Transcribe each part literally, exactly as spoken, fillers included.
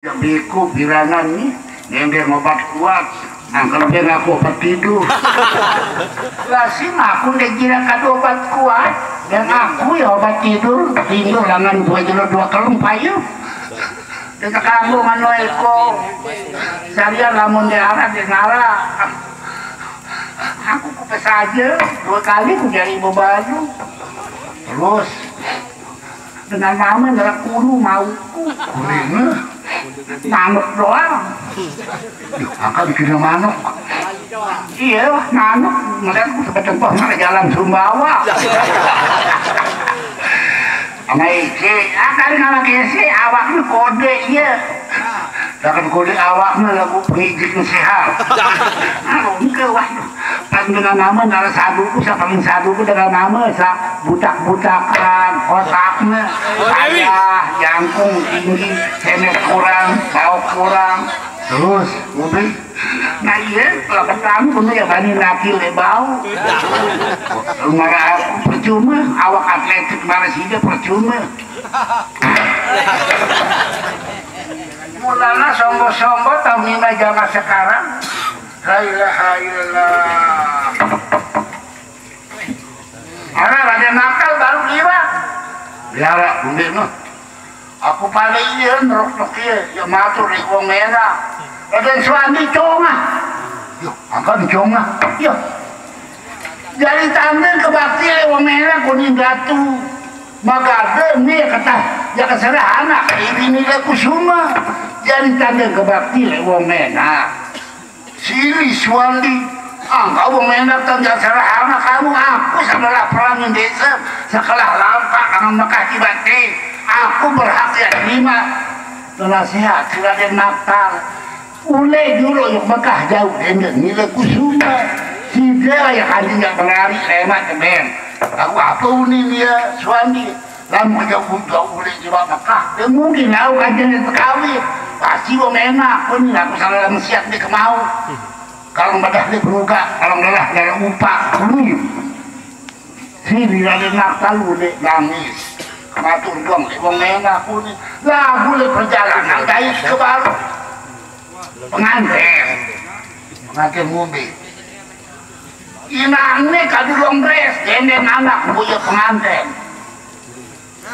Ya beko birangan nih, ngendeng obat kuat. Nah, kalau dia ngaku obat tidur. Lah, si ngaku dia kira kado obat kuat, dia ngaku ya obat tidur, tidur langan dua jelo dua kelem payu. Dia kaganggu nganu eko. Sarian lamun dia arah, dia ngarah. Aku kupes aja, dua kali ku jadi ibu baru. Terus dengan mama ngerak kunu mau. Kuliner. Manuk doang. Duh, angka bikinnya manuk. Iya, manuk. Ngeliat ku sebetulnya mana jalan Sumbawa. Sama Ike, ah, kali nama kese, awaknya kode, iya. Takkan kode awaknya lagu pengijik sehat. Aduh, enggak, wah. Kan dengan nama nara saduku, sa paling saduku dengan nama sa butak-butakan, otaknya, ayah, jangkung tinggi, semet kurang, bau kurang. Terus, udah. Nah, iya, kalau ketemu, bener ya, bani laki lebau. Marah aku, percuma, awak atletik, marah sih dia, percuma. Mulana sombo-sombo, tau mina jama sekarang. La ilaha illallah. Ara Raden Nakal baru kira. Biara, undi noh. Aku pada iya, nerok-nok iya. Ya matur, ya, wong merah. Raden Suwandi congah. Yo, akan congah. Yo. Jadi tanding kebakti, ya, wong merah, kuning datu. Magade, nih, kata, ya, keserah anak. Ini nilai kusuma. Jadi tanding kebakti, ya, wong merah. Sili Suwandi, angka wong enak tang jasara anak kamu, aku sebelah perangin desa, sekelah lampak dengan Mekah kibate, aku berhak ya terima. Penasehat si Raden Nakal, ule juru yuk Mekah jauh dende nile kusuma. Si dia ya kanjeng ya berari lemat ben. Aku apa uni dia Suwandi? Lamun jauh-jauh ulih jiwa Mekah, dia mungkin lau kajian yang terkawin. Pasti wong enak pun aku salah mesiat di kemau. Kalau bedah di peruga, kalau lelah dari upak, kuning. Si bila di nakal ulih nangis. Kematur dong, di wong enak kuning. Lagu le perjalanan dari ke baru. Pengantin. Pengantin ngumbi. Inane kadu longres, denden anak boya pengantin.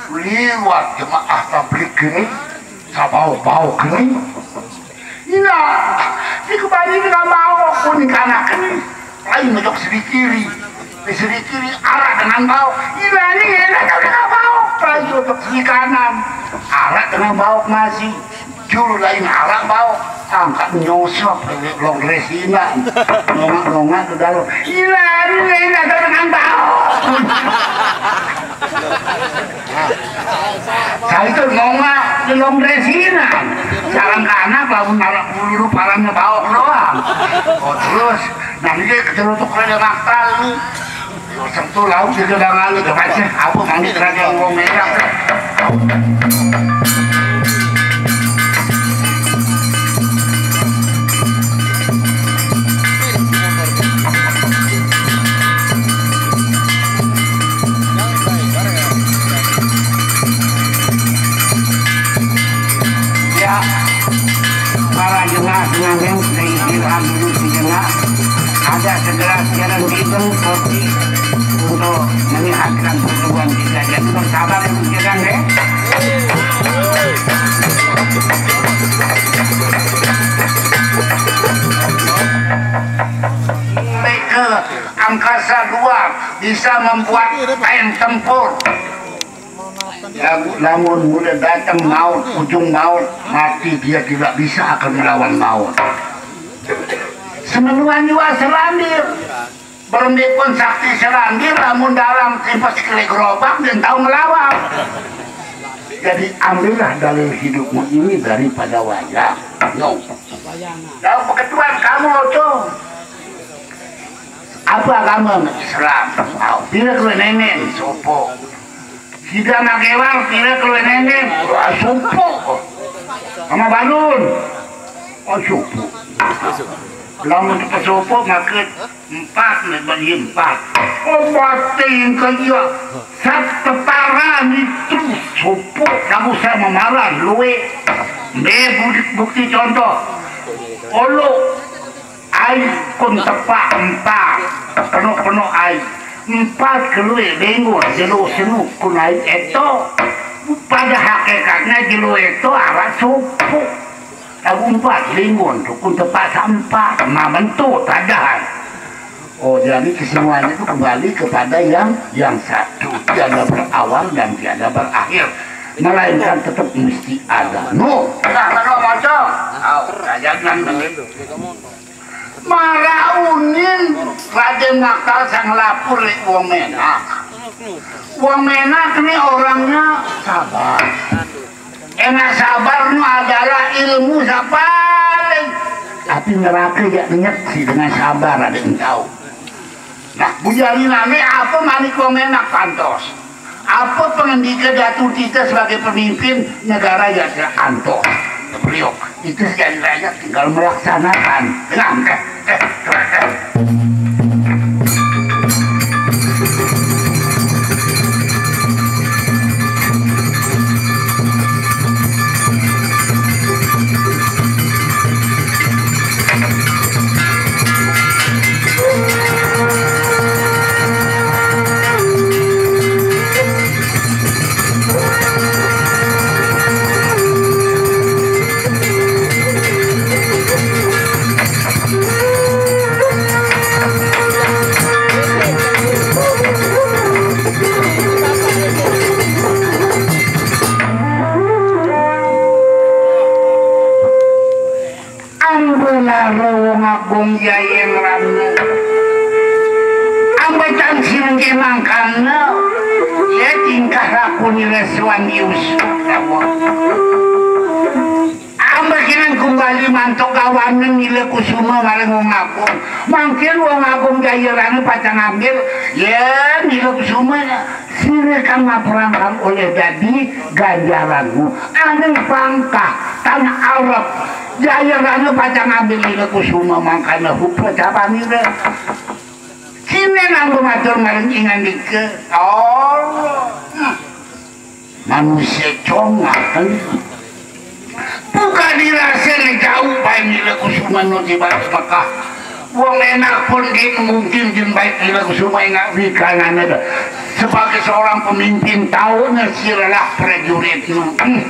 Liwat jemaah tablik kene, sabau-bau kene. Ina, dikebali dengan mau kuning anak kene. Lain mejok seri kiri, di seri kiri arah dengan bau. Ina ini enak dengan bau. Lain mejok seri kanan, arah dengan bau masih. Juru lain arah bau. Angkat nyosop, longres ina. Nongak-nongak ke dalam. Ina ini enak dengan bau. Saya itu nongak di longres ina. Jalan kanak lamun arah peluru parangnya bau doang. Oh, terus nanti dia kecerutuk rada maktal. Sentuh laut di gedangan itu aja. Apa mandi kerajaan wong merah? Ya, para jemaah pengantin, saya izin dulu sejenak. Ada segera siaran tidur kopi untuk menyehatkan pertemuan kita. Jadi bersabar ya, siaran deh. Sampai ke angkasa dua bisa membuat tank tempur. Ya, namun mulai datang maut, ujung maut, mati dia tidak bisa akan melawan maut. Semenuan juga selandir. Berembe pun sakti selandir, lamun dalam tipes kele gerobak dan tahu ngelawan. Jadi ambillah dalil hidupmu ini daripada wayang. No. Dalam peketuan kamu, Ocong. Apa agama Islam? Au, pira keluar nenen, sopo. Sida magewang, pira keluar nenen, wah, sopo. Sama balun. Oh, sopo. Lamun kita sopo, maka empat, nih, bagi empat. Oh, batin ke iya. Sat teparan itu sopo. Kamu saya memaran, luwe. Nih, bukti, bukti contoh. Ulu ai kun tepak empat, penuh-penuh ai. Empat keluih linggun jelo senu kun ai eto. Pada hakikatnya jelo eto arak supu. Lagu empat linggun tu kun tepak sa empat. Nah, bentuk tadahan. Oh, jadi kesemuanya itu kembali kepada yang yang satu, tiada berawal dan tiada berakhir, melainkan tetap mesti ada. No, nah, kalau macam, oh, kajangan begitu. Maraunin Raden Maktal sang lapor lek Wong Menak. Wong Menak ni orangnya sabar. Enak sabar nu adalah ilmu sapaling. Tapi neraka jak nyeksi dengan sabar ada yang tahu. Nah, bujarinane apa manik Wong Menak kantos? Apa pengendika Datu kita sebagai pemimpin negara ya antos? Beliau itu jadi rakyat tinggal melaksanakan. Dengar, eh, eh, eh. Ambe lare Wong Agung Jayeng Rana. Ambe tan sing mangkana, ya tingkah laku ni Lesuan Yusuf. Ambe kinen kumbali mantuk kawanen Nila Kusuma marang Wong Agung. Mangkin Wong Agung Jayarana pacang ngambil, ya, Nila Kusuma. Sira kang maperang kang oleh dadi ganjaranmu. Aning pangkah tanah Arab. Jayarana pacang ngambil Nila Kusuma mangkana hupra capanira. Kinen ambe matur maring ingandika. Oh. Hmm. Manusia congah kan. Buka dirasa jauh bae Nila Kusuma nu di balik Mekah. Wong enak pun gin mungkin gin baik Nila Kusuma enggak wikanane dah. Sebagai seorang pemimpin tahunya si lelah prajurit nu. Hmm.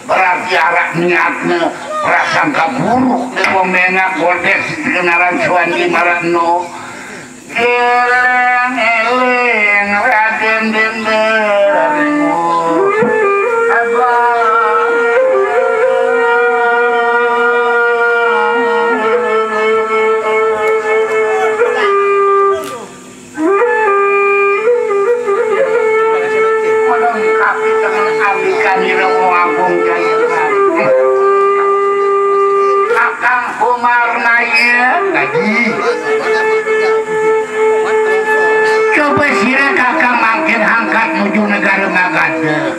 Berarti arah niatnya prasangka buruk deh wong enak golpes di kenaran Suwandi Maratno. Eling-eling Raden Dendel. Abah. Melengkapi dengan abikanira Wong Agung Jaya. Kakang Umar Naya lagi. Coba sira kakang mangkin hangkat nuju negara Magadha.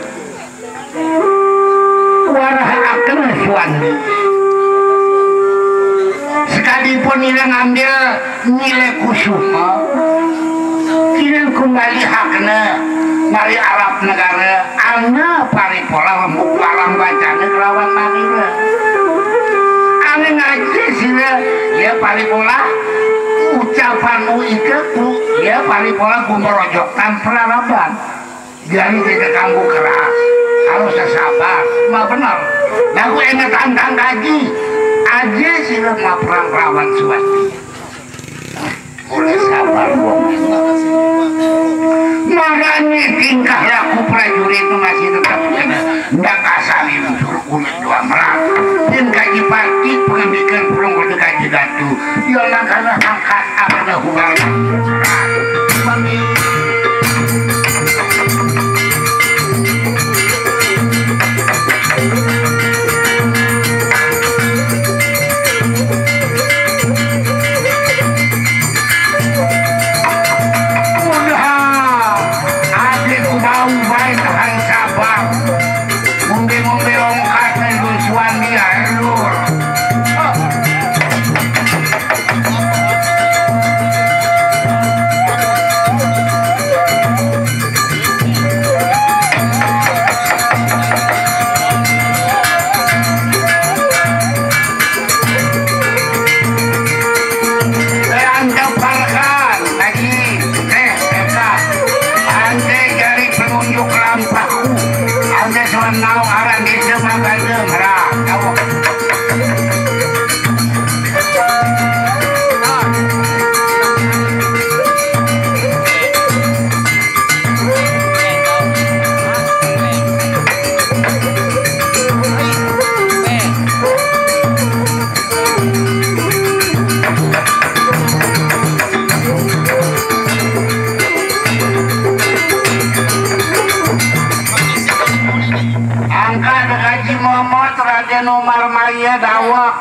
Warahaken Suwandi. Sekalipun ira ngambil Nila Kusuma, kinen kumbali hakna mari Arab negara ana paripolah rembuk palang bacana kelawan manira. Ane ngaji sira ya paripolah ucapanmu ika ku ya paripolah gumrojok tan praraban. Jari kita kanggo keras, harus sabar. Mah bener. Lagu enak tantang kaji. Aja sira maprang rawan Suwandi. Oleh sabar wong. Marane tingkah laku prajurit itu masih tetap kena ndak kasari unsur kulit dua merah. Yen kaji pati pengendikan burung kudu kaji datu. Yo nang kana angkat apa dah hubungan. Mami. Udah, adikku bau baik tahan sabar. Ngombe-ngombe ongkat nih, Gus Wandi, ya, lur. Aya dawek.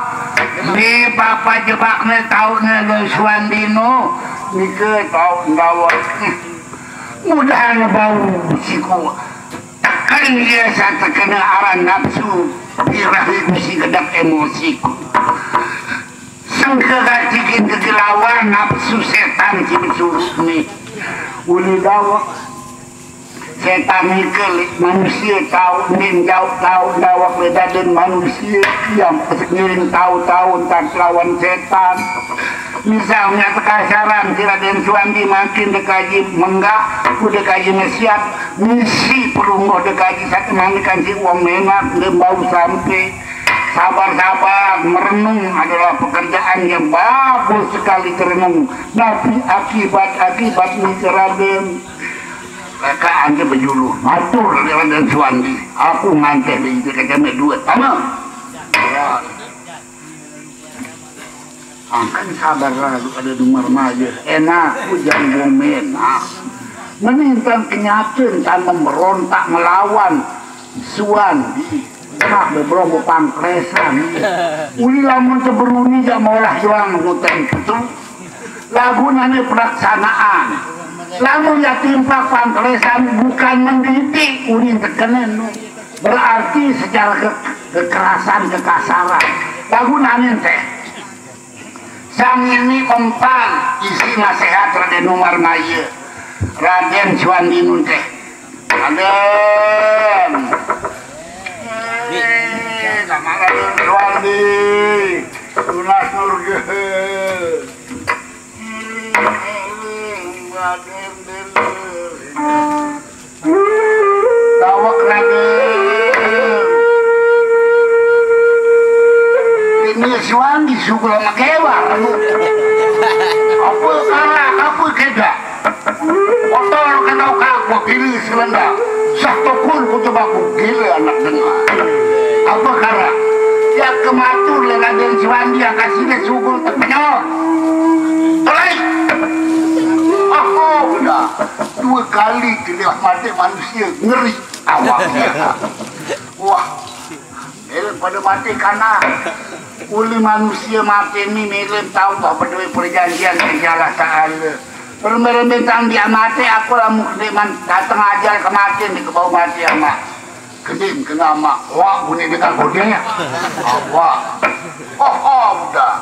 Ni papa jebakne taune Suwandi nu. Nike tau dawek. Mudahan bau siku. Teken dia satekene aran nafsu. Birahi bisi gedek emosiku. Sengke gajikin kegelawan nafsu setan si besuruk ni. Uli dawek. Setan nike manusia tau, nin jauh tau dawek le daden manusia yang ngiring tau-tau entar lawan setan. Misalnya kekasaran si Raden Suwandi makin dekaji menggak, udah kaji ngesiat, misi perungguh dekaji satu manikan si uang menak, lembau sampai. Sabar-sabar, merenung adalah pekerjaan yang bagus sekali terenung. Tapi akibat-akibat nike Raden. Mereka ante bejulu, matur Raden Suwandi. Aku nganteh di itu kacame dua. Tama. Ya. Angkan sabar lalu ada Dumar Maye. Enak, hujan gomen. Nah. Menintang kenyataan tanam berontak melawan Suwandi. Nah, beberapa pangklesan. Uli lamun teberuni jak molah juang nguten ketu. Lagunane pelaksanaan. Lamun ya timpak pangklesan bukan mendidik, uli tekenen. Berarti secara ke-, kekerasan, kekasaran. Lagunane teh. Sang ini empan isi nasihat Raden Umar Maye. Raden Suwandi nun teh. Raden. Eh, sama Raden Suwandi. Tunas nurgeheun. Raden. Dawek Raden. Ini suan di sugul sama kewa. Apa kalah, apa keda? Kotor kena kak, gua pilih selenda. Sah tokun ku coba ku gila anak dengar. Apa kara? Ya kematur le Raden Suwandi yang kasih dia sugul terpenyol. Tolai. Aku udah dua kali gila mati manusia ngeri awaknya. Wah, Milen pada mati kana. Uli manusia mati ni milen tau toh beduit perjanjian ke jalah Ta'ala. Permere bintang dia mati, aku lamun kedik man dateng ajal kematian di kebau mati ama. Kedik kena ama. Wah, bunyi dia kan gode. Wah. Oh, oh, udah.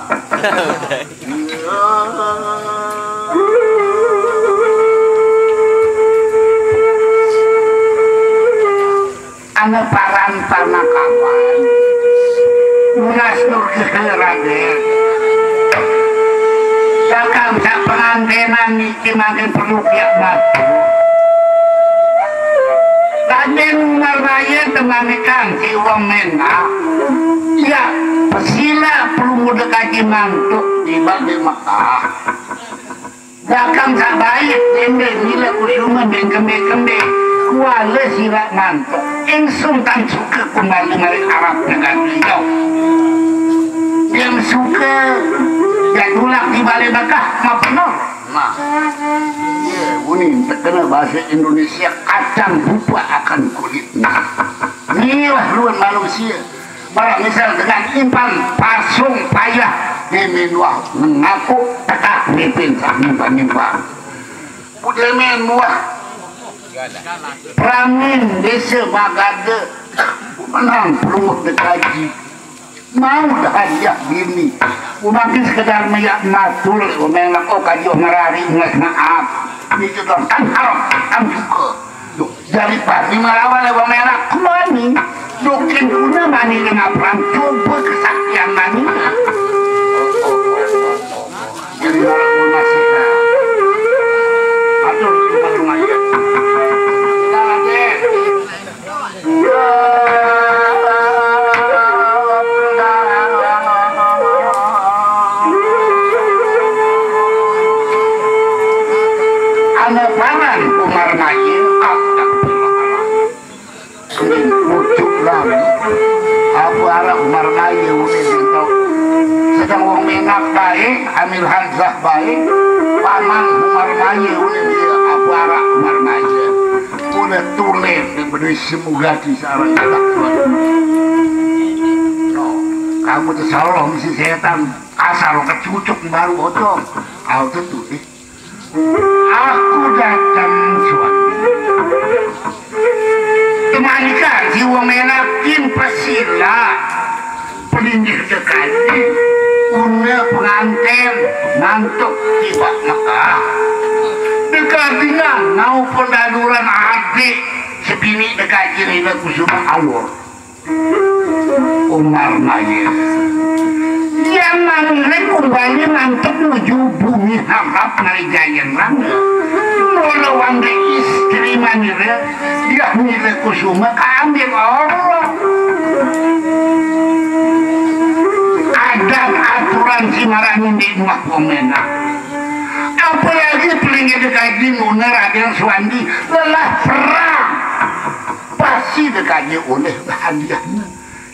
Ane paran panakawan. Nunas nurgehe Raden. Sakam sapengantenan niki mangkin perlu piak batu. Raden Umar Raya temanikan si wong menah. Ya, pesila perlu muda kaji mantuk tiba di Mekah. Belakang sak bait, dende nila kusuma dan kembe-kembe. Kuala sirak mantok. Ingsun tan suka kembali mari Arab negara beliau. Yang suka, ya tulak di balai Mekah, mapenor. Nah, iya, uning terkena bahasa Indonesia kacang lupa akan kulitnya. Inilah luar manusia. Para misal dengan impan pasung payah di minuah mengaku tekak mipin sah nimpa-nimpa. Udah minuah perangin desa Magade menang pelungguh dekaji. Mau dah hadiah bini. Umakin sekedar meyak matul, umenglak oh kaji oh ngerari nges maaf. Itu doang kan haram, kan suka. Duh, jadi pasti melawan lewa merah kemani. Dukin guna mani dengan perang coba kesaktian mani. Jadi malah guna sih. Aduh, kita lumayan. Kita lagi. Ana paran Umar Maye, astagfirullahaladzim. Ujuk lami. Apa arah Umar Maye udah bentuk. Sedang wong menak baik, Amir Hamzah baik, paman Umar Maye udah dia apa arah Umar Maye. Udah tulen yang berdua semugati searah kita. No. Aku tuh solong si setan, kasar kecucuk baru bocor. Aku tuh tuh, eh. Aku datang suatu. Temanikan si wong enakin pesila. Pelinggih dekaji. Una penganten ngantuk tiba Mekah. Dekajinya mau pendaluran adik. Sebini dekaji Rina Kusuma alur. Umar Maye. Yang manire kumbali ngantuk nuju bumi harap mari Jayengrana. Mula wangge istri manire, dia nire kusuma kaambil Allah. Adat aturan si marani di rumah pemenang. Apalagi pelinggih dekaji nuna Raden Suwandi lelah perang. Pasti dekaji oleh hadiahnya.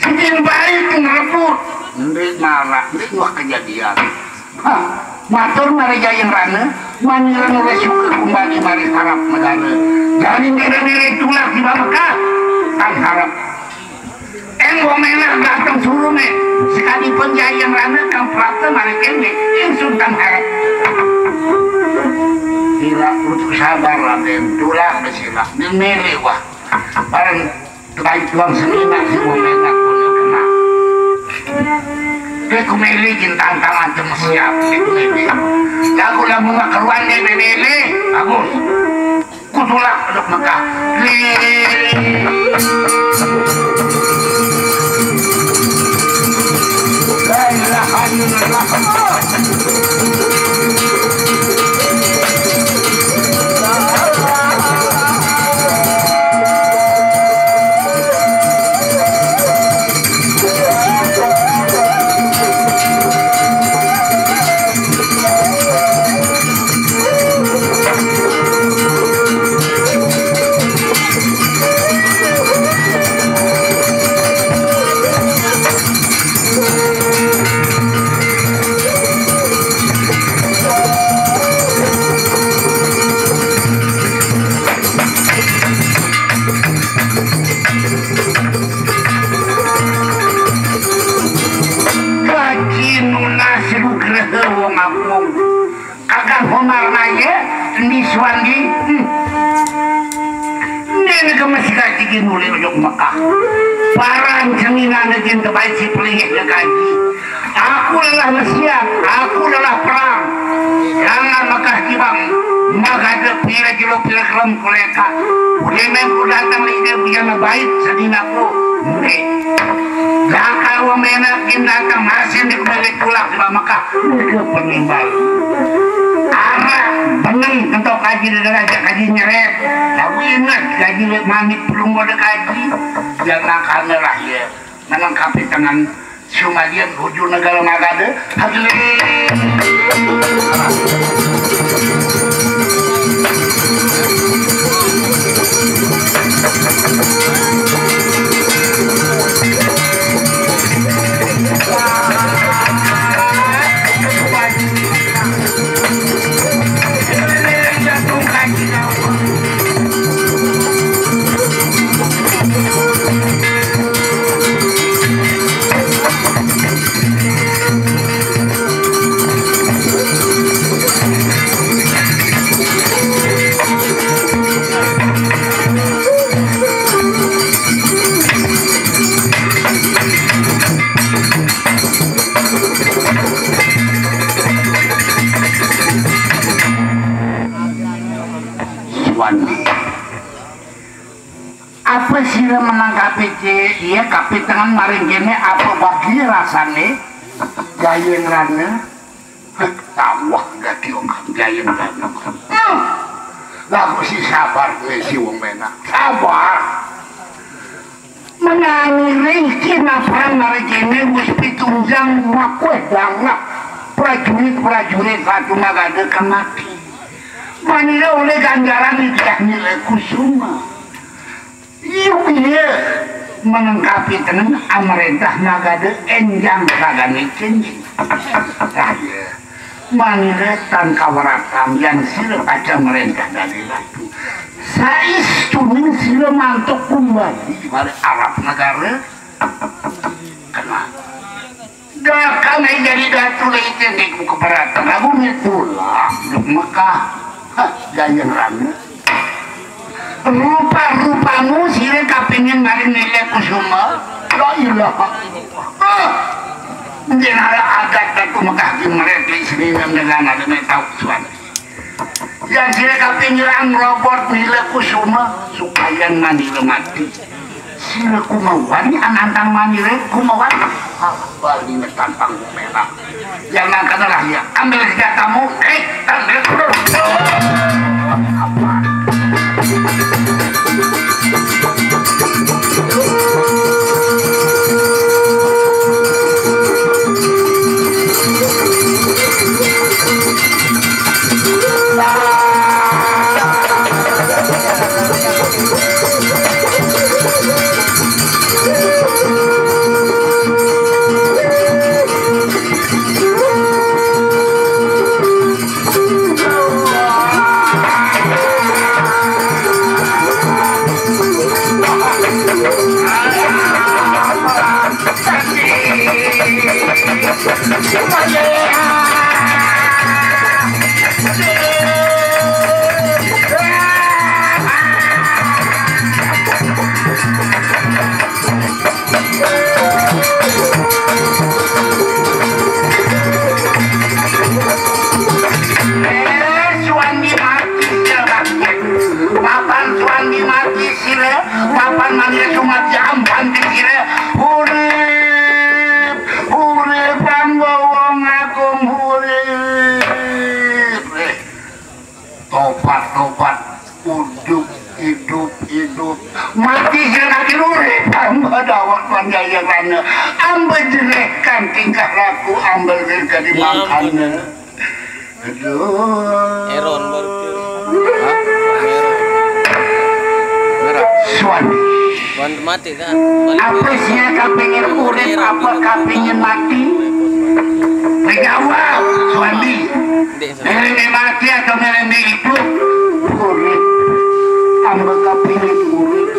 Sidin baik ngerebut. Ndeq maraq, ndeq wah kejadian. Hah, matur mari Jayengrana, manira nulih suka kumbali mari harap negara. Jari ndeq nire tulak tiba Mekah, tan harap. Eng wong enak dateng suruh nih, sekali pun Jayengrana kang prapta mari kene, ingsun tan harap. Sila untuk sabar, Raden, tulak ke sila, ndeq mele wah. Bareng Baik tuang semina si wong enak punya kena. Dia kumeli jin tantang antem siap, dia kumeli. Lagu lagu nggak keruan dia bebele, bagus. Kutulak untuk Mekah. Lili. La ilaha illallah. Kaji nunas nugraha wong agung. Kakang Homar Maye, Endi Suwandi. Hmm. Ndeq gemesi kaji ginuli ojok Mekah. Paran seminane jin tebai si pelingih kaji. Aku lelah mesiat, aku lelah perang. Jangan Mekah kibang, magade pire kilo pire kelem kuleka. Udah memang ku datang lide bujana bait sedinaku. Ndeq. Jaka wong menak kin datang masih ndeq balik pulang tiba Mekah. Ndeq penimbal. Araq beneng kentok kaji, dede aja kaji nyeret. Lagu inget kaji leq mamit pelungguh de kaji. Yang nakane lah ye. Menengkapi tengen sumadian nuju negara Magade. Hadirin. Suwandi. Ape sira menangkapi ci-, iye kapitengan maring kene, ape bagi rasane? Jayengrana, tawah gati ongkang Jayengrana. Hmm. Lagu si sabar kowe si wong menak. Sabar. Menani riki naprang maring kene wis pitunjang makueh banget prajurit-prajurit Ratu Magade kang mati. Manira oleh ganjaran Nitya Nila Kusuma. Iya, iya. Menengkapi tengen amrentah Magade enjang ragane cenjing. Lah, iya. Manira tan kaweratan yang sira kaca merentah dari ratu. Saistuning sira mantuk kumbali mari Arab negara. Kenal. Ame jadi datu lagi, cenik ku keberatan. Lagu ni tulah duk Mekah. Hah, gayeng rame. Rupa-rupamu sira kapingin maring Nile Kusuma. La ilaha illallah. Ah. Mungkin ada adat datu Mekah di mereka sini dengan ada tahu suan. Yang sira kapingin robot Nile Kusuma supaya manira mati. Sira kumawani anantang manira kumawani. Bali ngetantang merah. Yang nangkana lah ya. Ambil senjatamu. Eh, ambil. Eh, Suwandi mati, siapa? Papan Suwandi mati, sira. Papan mania sumat jam pantik sira. Urip, urip, anggo wong agung, urip. Eh, tobat, tobat. Uduk, idup, idup. Mati sira kaki urip. Amba dawak panjaya rana. Amba jerehkan tingkah laku, amba lir kadi mangkana. Aduh. Eron baru tuh. Hah? Eron. Merah. Suwandi. Wan mati kan. Apa sih ya, kapingin urip, apa kapingin mati? Jawab, Suwandi. Milih mati atau milih hidup? Urip. Amba kapingin urip.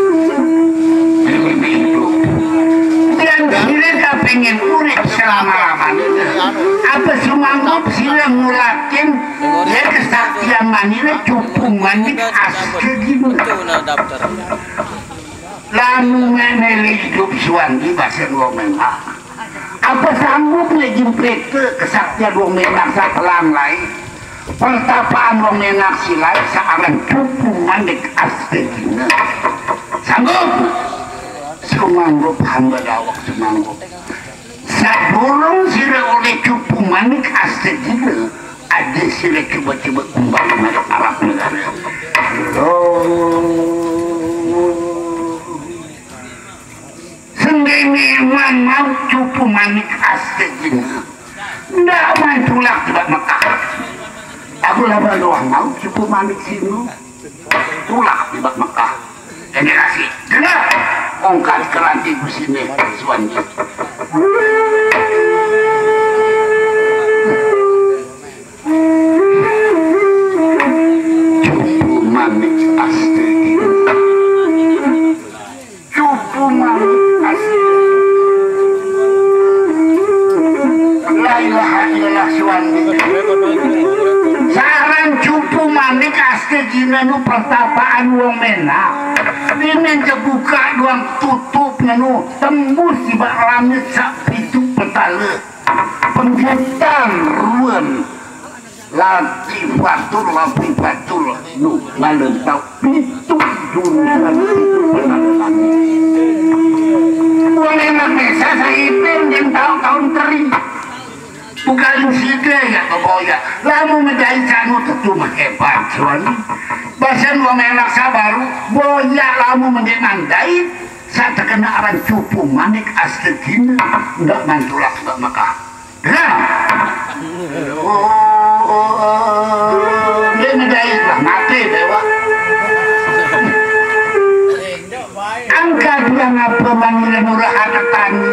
Milih hidup. Dan sira kapingin urip selama-lamanya. Apa sumanggup sira ngulakin ya kesaktian manira cupu manik astegina. Lamun milih hidup Suwandi basen wong Menak. Apa sanggup nek jimpete kesaktian wong Menak sapelang lain? Pertapaan wong Menak silai saaran cupu manik astegina. Sanggup? Sumanggup hamba dawak sumanggup. Sadurung sira oleh cupu manik astegina, aja sira coba-coba kumbang manik Arab negara. Loh. Sendiri iman mau cupu manik astegina. Ndak main tulak tiba Mekah. Aku laba doang mau cupu manik sinu. Tulak tiba Mekah. Generasi, dengar. Ongkat keranti busine, Suwandi. Cupu manik astegina. Cupu manik astegina. La ilaha illallah Suwandi. Saran cupu manik astegina nu pertapaan wong Menak. Dene jebuka doang tutup nu tembus tiba langit sak pitu petala. Penggitan ruan. Lati batur, lati batur. Nu ngalentau pitu jurusan pitu penala langit. Boleh mah bisa saipin jeung taun-taun teri. Bukan sida ya keboya. Lamun medai sanu tetu mah hebat, Suwandi. Basen wong enak sabaru, boya lamun mendek mandai, satekena aran cupu manik astegina, ndak mantulak ndak Mekah. Nah. Oh, oh, oh, oh. Dia medai lah, mati dewa. Angka dia ngapa manggil murah ada tanya.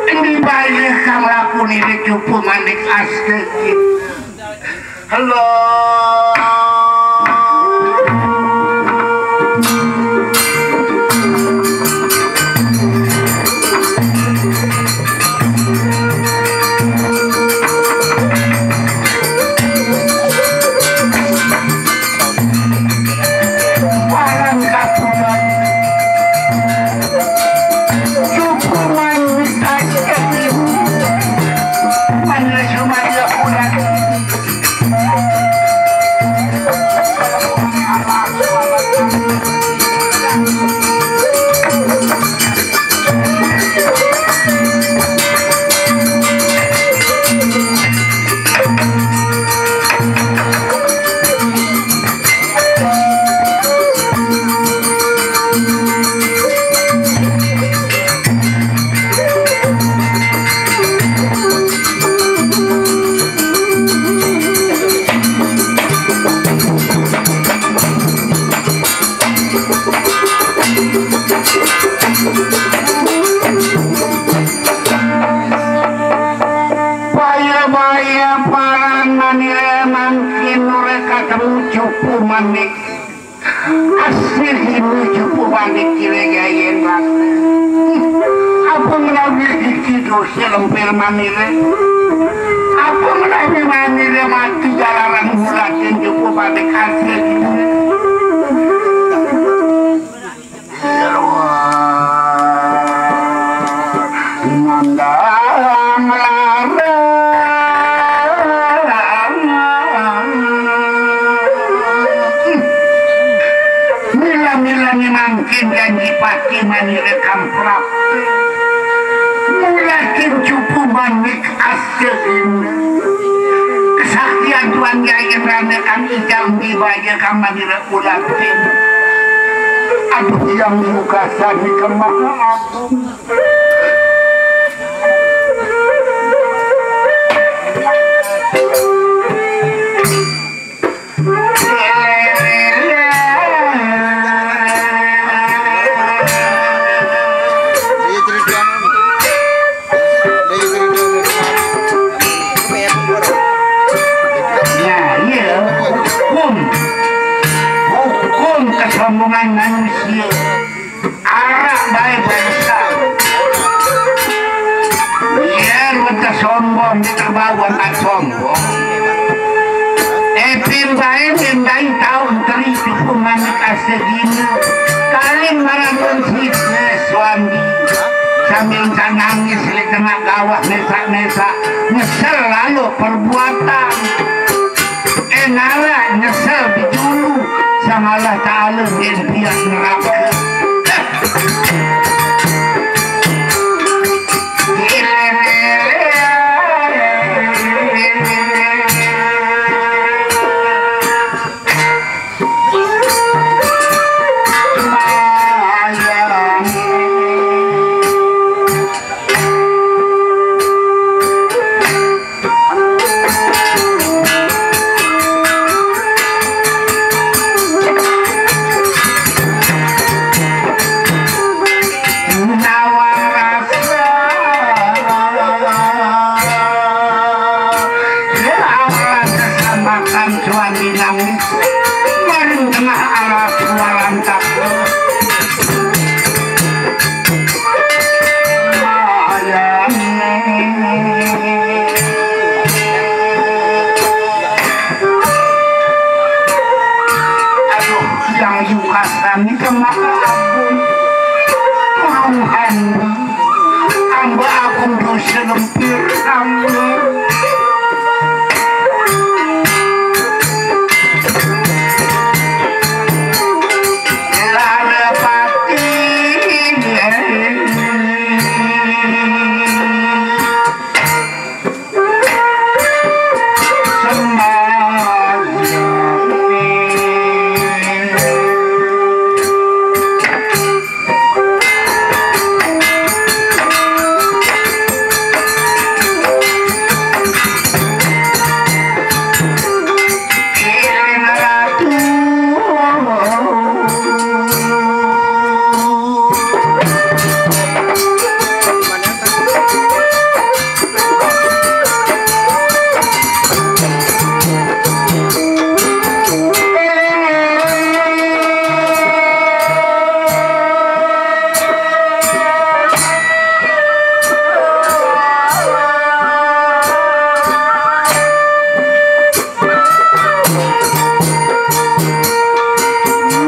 Ini bayi kang laku nini cupu manik astegina. Halo. Cupu manik. Asih ini cupu manik kira gayen rasa. Apa menawi iki dosa lempir manire? Apa menawi manire mati jalaran mulatin cupu manik asih ini? Nandang larang. Mila-milane mangkin janji pati manire kang prapta. Mulakin cupu manik asih ini. Kesaktian Tuan Yayan Rane kang ijang dibaya kang manire ulatin. Aduh, yang mukasani kemana aku? Nah, iya, hukum. Hukum kesombongan manusia. Arak bae bangsa. Yen weteh sombong, diterbawa angkat sombong. Eh, pin bae, pin bae taun teri cukup manik asegina. Kaling marang sitne suami. Sambil tak nangis, lek kena gawah mesak-mesak. Nyesel lalu perbuatan. Eh, ngalah nyesel di dulu. Sang Allah Ta'ala yen pihak neraka. Nawang rasa. Ya, awalan keselamatan cuan dinangis. Maring tengah alas walantak. Aduh, yang yukasan itu maka ampun. Tuhan, amba agung dosa lempir kami. Lara pati.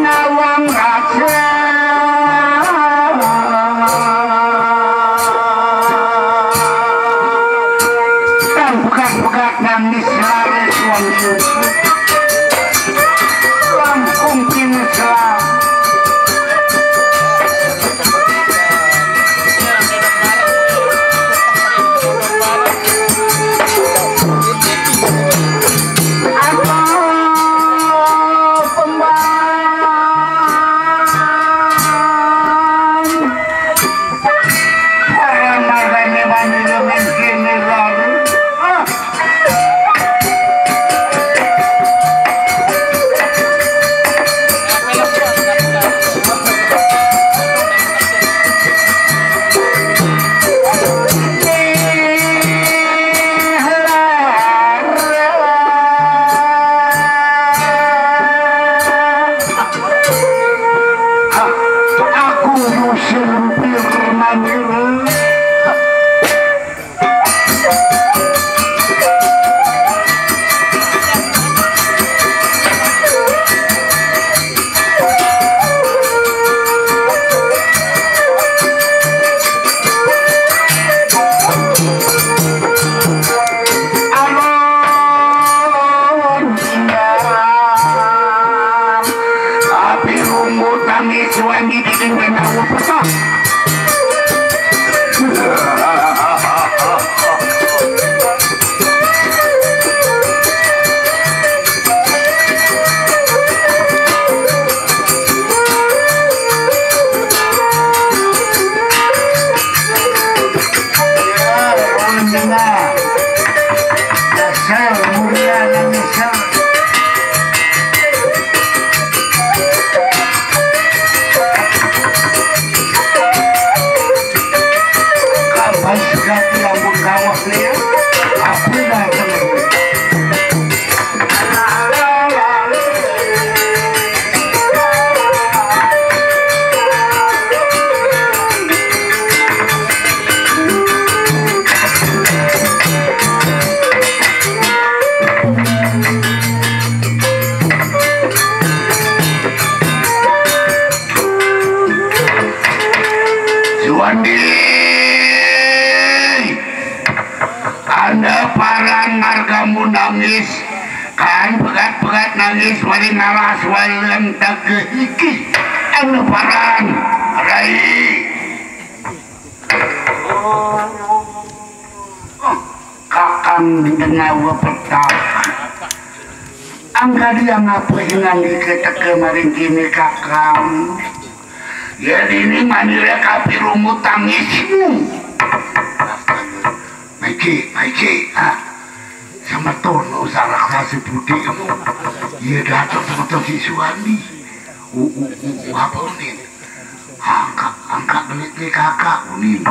Nawang rasa. Kang pegat-pegat nang di selare suami. Langkung pini selam. Nah, nyesel, mulia, nyesel. Kapan segati ampun kawah nih, apa datang? Suwandi, anda paran margamu nangis, kan pegat-pegat nangis mari ngaras waleng tageh iki. Anda paran, Rai. Kakang Denawa Petak. Angkadi angapa hinang ike teka maring kene, Kakang? Ya dini manira kapirungu tangismu. Maiki, maiki, ha. Semeton usah raksasa putih kamu. Iya datang semeton si Suwandi. U, u, u, u, apa nih? Angkat, angkat belit nih kakak, unin.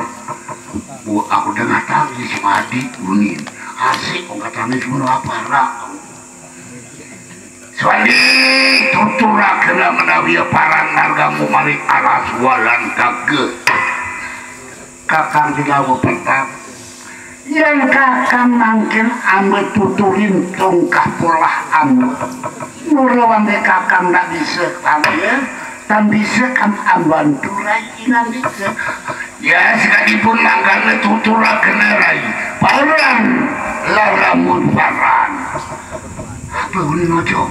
Bu, aku dengar tangis madi, unin. Asik, angkat tangis mulu apa rak. Suwandi, tuturakena menawi paran margamu mari alas walan gageh. Kakang Denawa Petak. Yan kakang mangkin amba tuturin tongkah polah amba. Mula wangge kakang ndak bisa kaya, tan bisa kan amban turai inandika. Ya, sakadipun mangkana tuturakena rai. Paran, laramun paran. Apa unin ojo?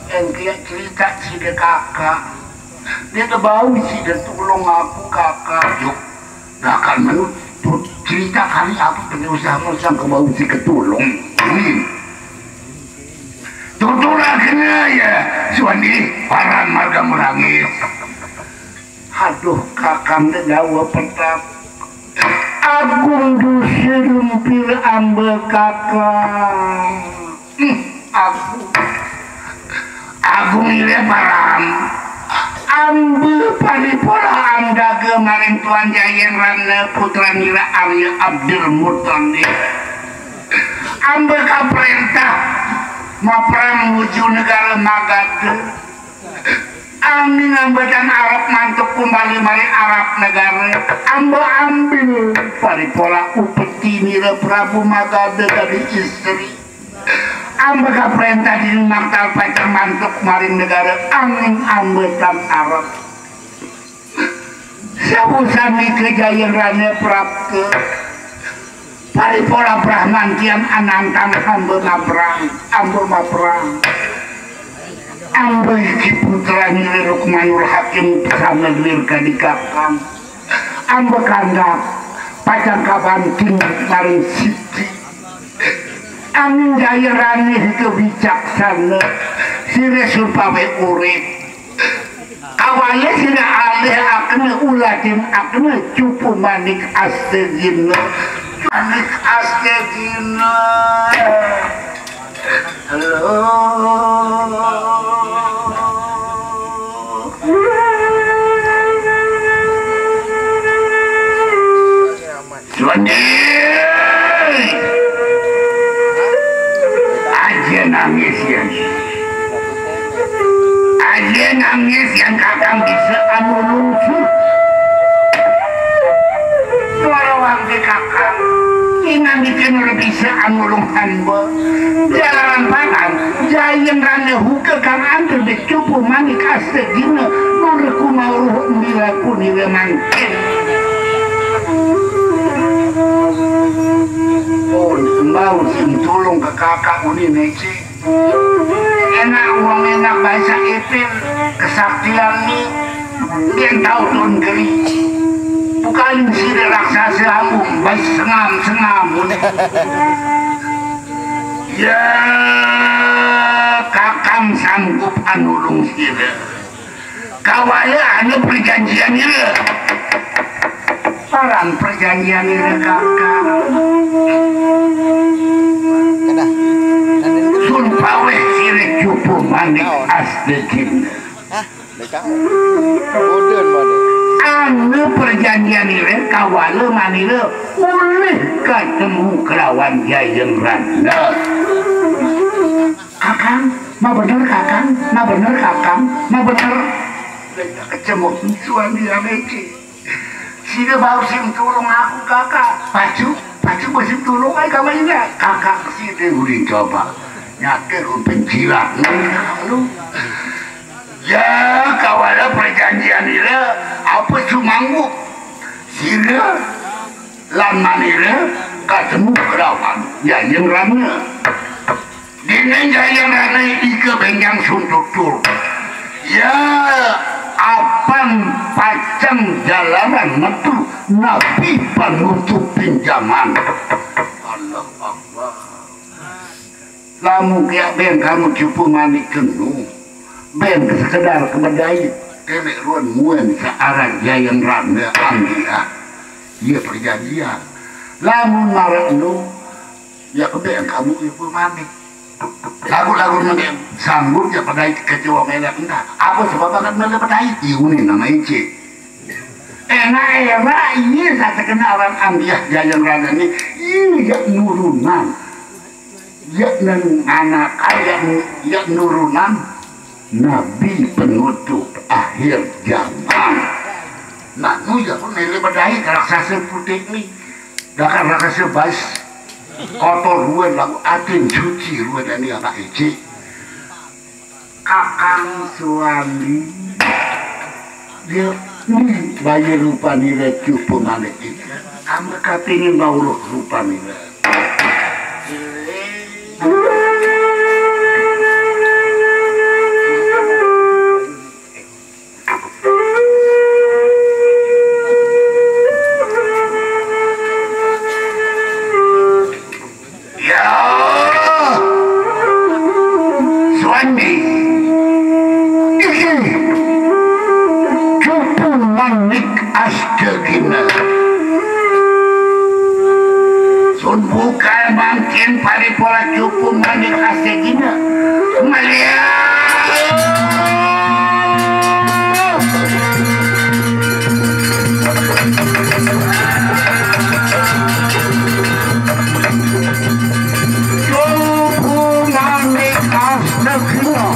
Engke cerita sida kakang. Dia tebau sida tulung aku kakang. Yuk. Nah, kan menurut cerita kali aku pengen usaha sang kebau si ketulung. Hmm. Tuturakena ya, Suwandi, paran marga merangis. Aduh, kakang Denawa Petak. Agung dosa lempir amba kakang. Hmm, agung. Agung ile paran. Amba paripola andaga maring Tuan Jayengrana putranira Arya Abdul Muthalib. Amba kaprentah maprang nuju negara Magadha. Anging amba tan arep mantuk kumbali maring Arab negara. Amba ambil paripola upeti nira Prabu Magadha dadi istri. Amba kaprentah dening maktal pacang mantuk maring negara, anging amba tan arep. Sabusan nika Jayengrane prapta. Paripola Brahmantian anantang amba maprang, amba maprang. Amba iki putranira Lukmanul Hakim pesana duwir kadi kakang. Amba kandhap pacang kabanting maring siti. Anging Jayengrane hika wicaksana, sira supawe urip. Kawali sira alih akne uladin akne cupu manik astegina. Manik astegina. Halo. Suwandi! Aja nangis, yan. Aja nangis, yan, kakang bisa anu lungsu. Suara wangke kakang. Ingan bikin ora bisa anu lung hamba. Jalaran pakan, Jayengrane huke kang antur dicupu manik astegina. Nurku mauruh mila punire mangkin. Oh, mau sing tulung ke kakak uni neci. Enak uang enak bahasa ipin kesaktian ni. Dia tahu tuan geri. Bukan sida raksasa ambung, baik sengam-sengam. Ya, kakang sanggup anulung sida. Kawaya anu perjanjian ira. Paran perjanjian ira, kakang. Dejin. Hah? Deka? Bodoh, bodoh. Anu perjanjian ira kawala manira ulih katemu kelawan Jayeng Rana. Kakang, ma bener Kakang, ma bener Kakang, ma bener. Kecemuk suami ameci. Sida bau sim tulung aku, Kakak. Pacu, pacu bau sim tulung ai kama ina. Kakak sida ulin coba. Nyata ku pencilat lu. Ya, kawala perjanjian ira apa sumanggup. Sida lan manira katemu kelawan Jayeng Rana. Dene Jayeng Rana ika benjang suntutur. Ya, apan pacang jalaran metu nabi panutup pinjaman. Allahu Akbar. Lamun kaya ben kamu cupu manik kenu, ben sekedar kebedai, kene ruan muen searan Jayeng Rana ambiah. Iya perjanjian. Lamun marah enu, ya kebe kamu ibu mami. Lagu-lagu mene sanggup ya pedai kecewa mele entah. Apa sebab akan mele pedai? Iuni nama ici. Enak enak iya satu kena orang ambiah Jayeng Rana ni. Iya nurunan. Ya neng anak ya, ya nurunan nabi penutup akhir zaman. Nah, nu ya pun mele pedai raksasa putih ni. Dakar raksasa bais kotor ruan lagu atin cuci ruan dan dia anak icik. Kakang Suwandi. Dia ni baya rupanira cupu malik ika. Ambe kapingin bauruh rupanira. Ya, suami. Iki cupu manik astegina. Sun bukan mangkin paripola cupu manik astegina. Melihat. Hubungan astegina.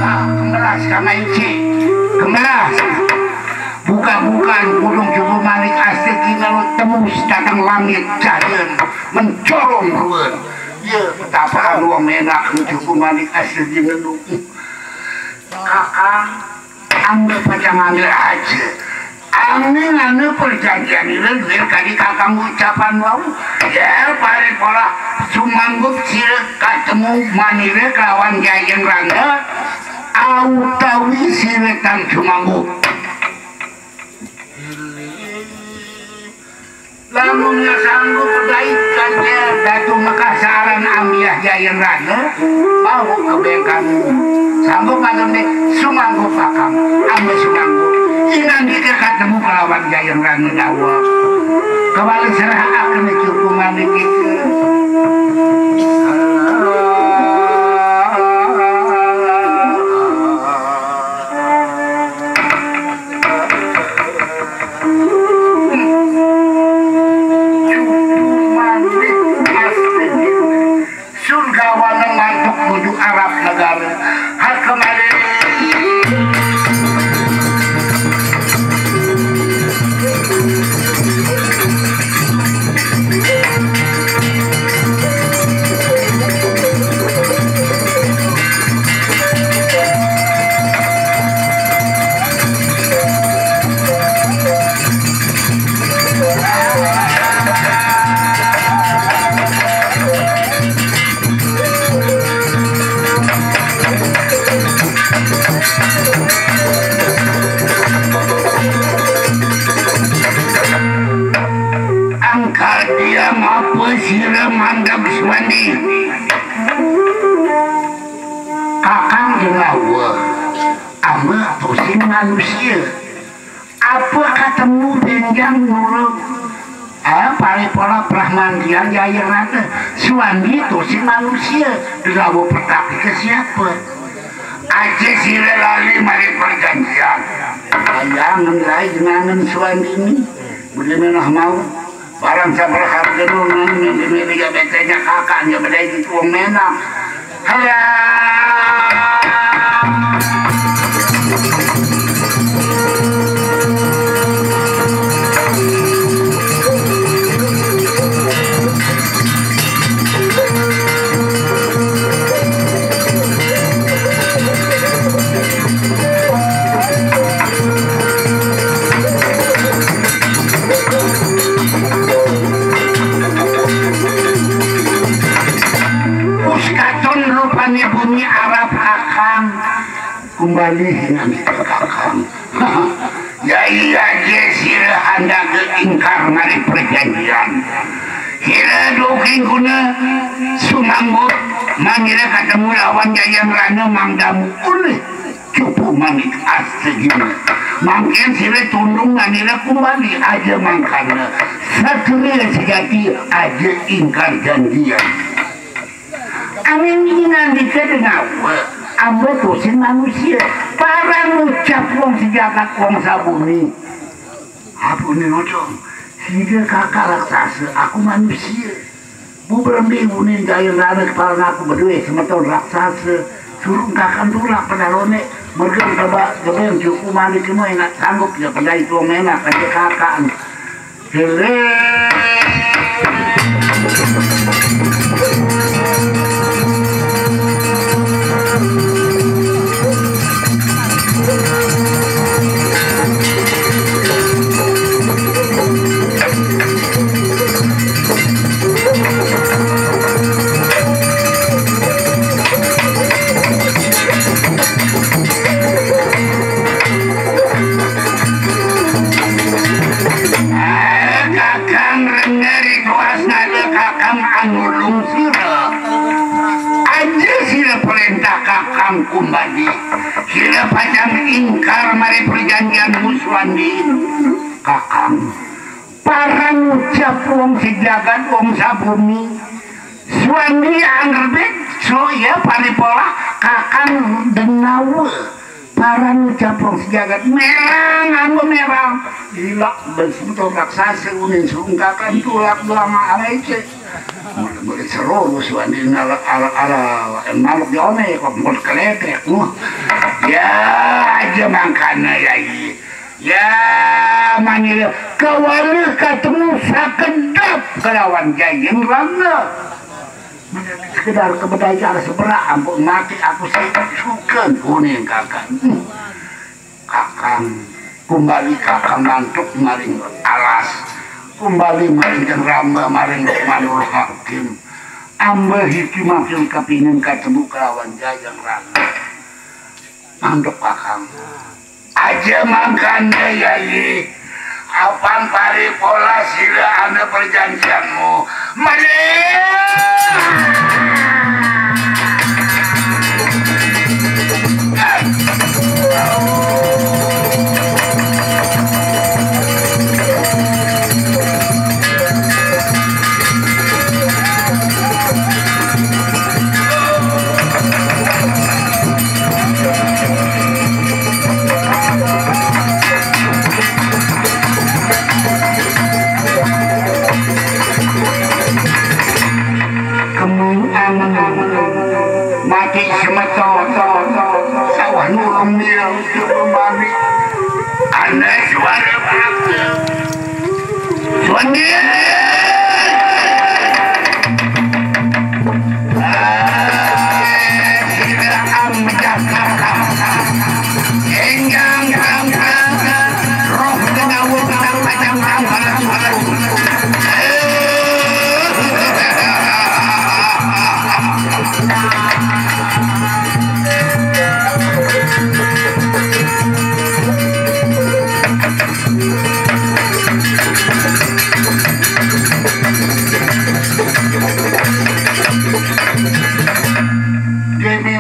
Nah, kemelas kama inci. Kemelas. Buka-bukaan gunung cupu manik astegina lu tembus datang langit jayan mencorong ruan. Ya, betapa anu menak cupu manik astegina lu. Kakang, ambil pacang ambil aja. Angin anu perjanjian ini duit kali kakang ucapan wau. Ya, paripola sumanggup sira katemu manira kelawan Jayeng Rana. Autawi sira tan sumanggup. Lamun nya sanggup dait kanca Datu Mekah saaran ambiah Jayeng Rana, bau kebengkan. Sanggup malam ni, sumanggup akang, ambe sumanggup. Inan dikir katemu kelawan Jayeng Rana dawa. Kembali serah akan cukup manik itu. Cukup manik pasti. Surga wana mantuk nuju Arab negara. Hak kembali. Angkat dia mapa sira mandem suwandi. Kakang Denawa, amba Sing manusia. Apa katemu benjang nurut? Ah, paripolah prahmantian jayeng rata. Suandi tuh sing manusia. Dilawa pertapika siapa? Aja sira lali mari perjanjian. Ayangan lai jenangan Suandi ini. Bagaimana mau? Barang sabar harga nungan mimpi-mimpi ya betenya kakak ya bedai di tuang menang. Halah. Us katon rupane bumi Arab akang kumbali hingan kakang. Ya iya je sira handake ingkar mari perjanjian. Sira duking kuna sumambut manira katemu lawan Jayang Rana mangdamu ulih cupu manik astegina. Mangkin sira tundung manira kumbali aja mangkana. Satria sejati aja ingkar janjian. Angin ingandika denawa, amba tusin manusia. Parang ngucap wong sejagat wong sabumi. Apa ni nodong? Sida kakak raksasa, aku manusia. Bu berembe bunin jaya rana kepala ngaku bedue semeton raksasa. Suruh kakak tulak pedalone. Mergen tebak geben cuku mandi kino enak sanggup ya pedai tuang enak aja kakak. Hele. Kakang rengeri kuas nada kakang anulung sira. Aja sira perintah kakang kumbali. Sira pacang ingkar mari perjanjian musuhan di kakang. Parang ngucap wong sejagat wong sabumi. Suandi angger bek so ya paripolah kakang denawa. Parang ngucap wong sejagat merang anggo merang. Gila betul raksasa unin sungkakan tulak belang alece. Mulai seru suandi nala ala ala maluk jone kok mut keledek. Ya aja mangkana ya iya. Ya manila kawali katemu sakedap kelawan jayeng rangga. Sekedar kebedai cara seberak ampun mati aku sih suka kuning kakak. Kakang kumbali kakang mantuk maring alas. Kumbali maring ramba maring manur hakim. Amba hiki makin kepingin katemu kelawan jayeng rangga. Manduk kakang. Aja mangkane yayi. Apan pari pola sira ana perjanjianmu. Mari. Kemeng angen mati semeton sawah nurung dia untuk kembali. Aneh suara bangsa. Suami.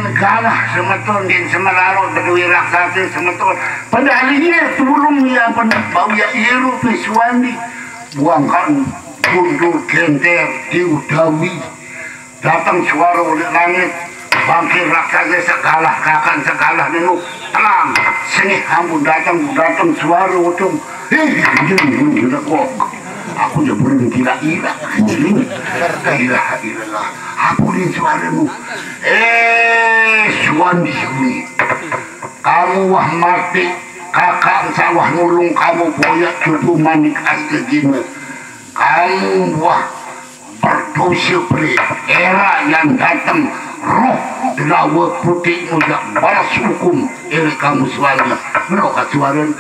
Galah semeton, den semeraro bedoe raksase semeton. Padahal iye tulung, iye ampun bau, iye iru pe Suwandi. Buangkan guntur genter diudawi. Dateng suara oleh langit. Bangkit raksase segalah kakan segalah nenu. Telang. Sengih ampun dateng, dateng suara utung. Hei, jeng, jeng, jeng, kok. Aku je berhenti la ilah. La ilaha illallah. Aku ni suaramu. Eh, Suwandi Sumi. Kamu wah mati, kakak sawah nulung kamu boyak cupu manik astegine. Kamu wah berdosa pre, era yang dateng roh delawa putik mujak balas hukum. Ere kamu Suwandi. Meno ka Suwandi.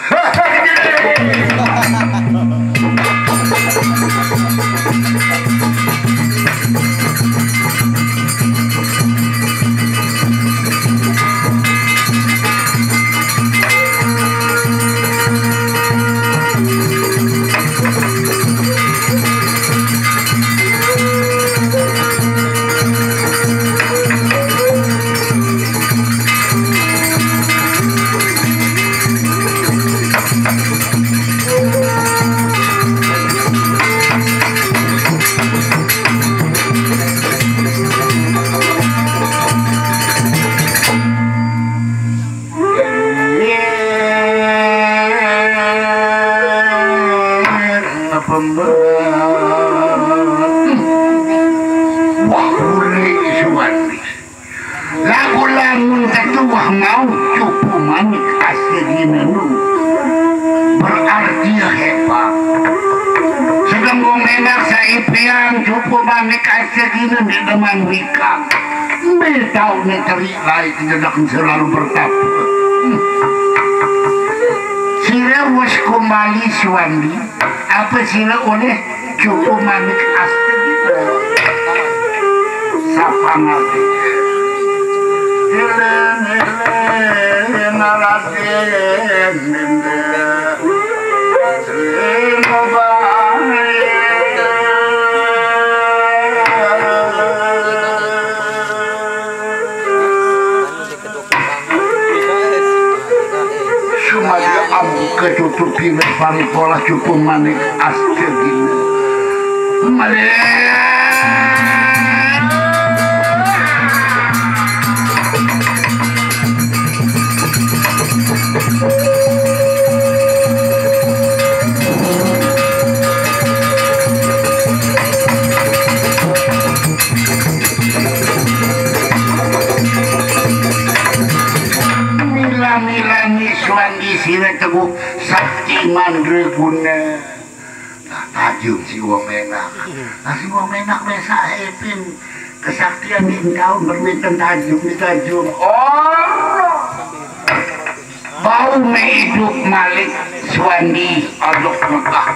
Wah, uli Suwandi. Lagu lamun tetuwah mau cupu manik astegine nu. Berarti hebat. Sedeng wong enak saipian cupu manik astegine ndeq demen wikang. Mbe taune teriq laeq ndeq selalu bertape. Sire wes kumbali Suwandi, ape sire oleh cupu manik astegine? Sapa ngati? Eling-eling Raden Nende. Sumaya ambu ketutupi wit paripolah cupu manik astegine. Malih. Mila-milani Suwandi sire teguh sakti mandraguna. Nah, tajum si wong enak. Nah, si wong enak mesaq hepin kesaktian di taun berwiten tajum di tajum. Oh, bau me idup malik Suwandi, aduk Mekah.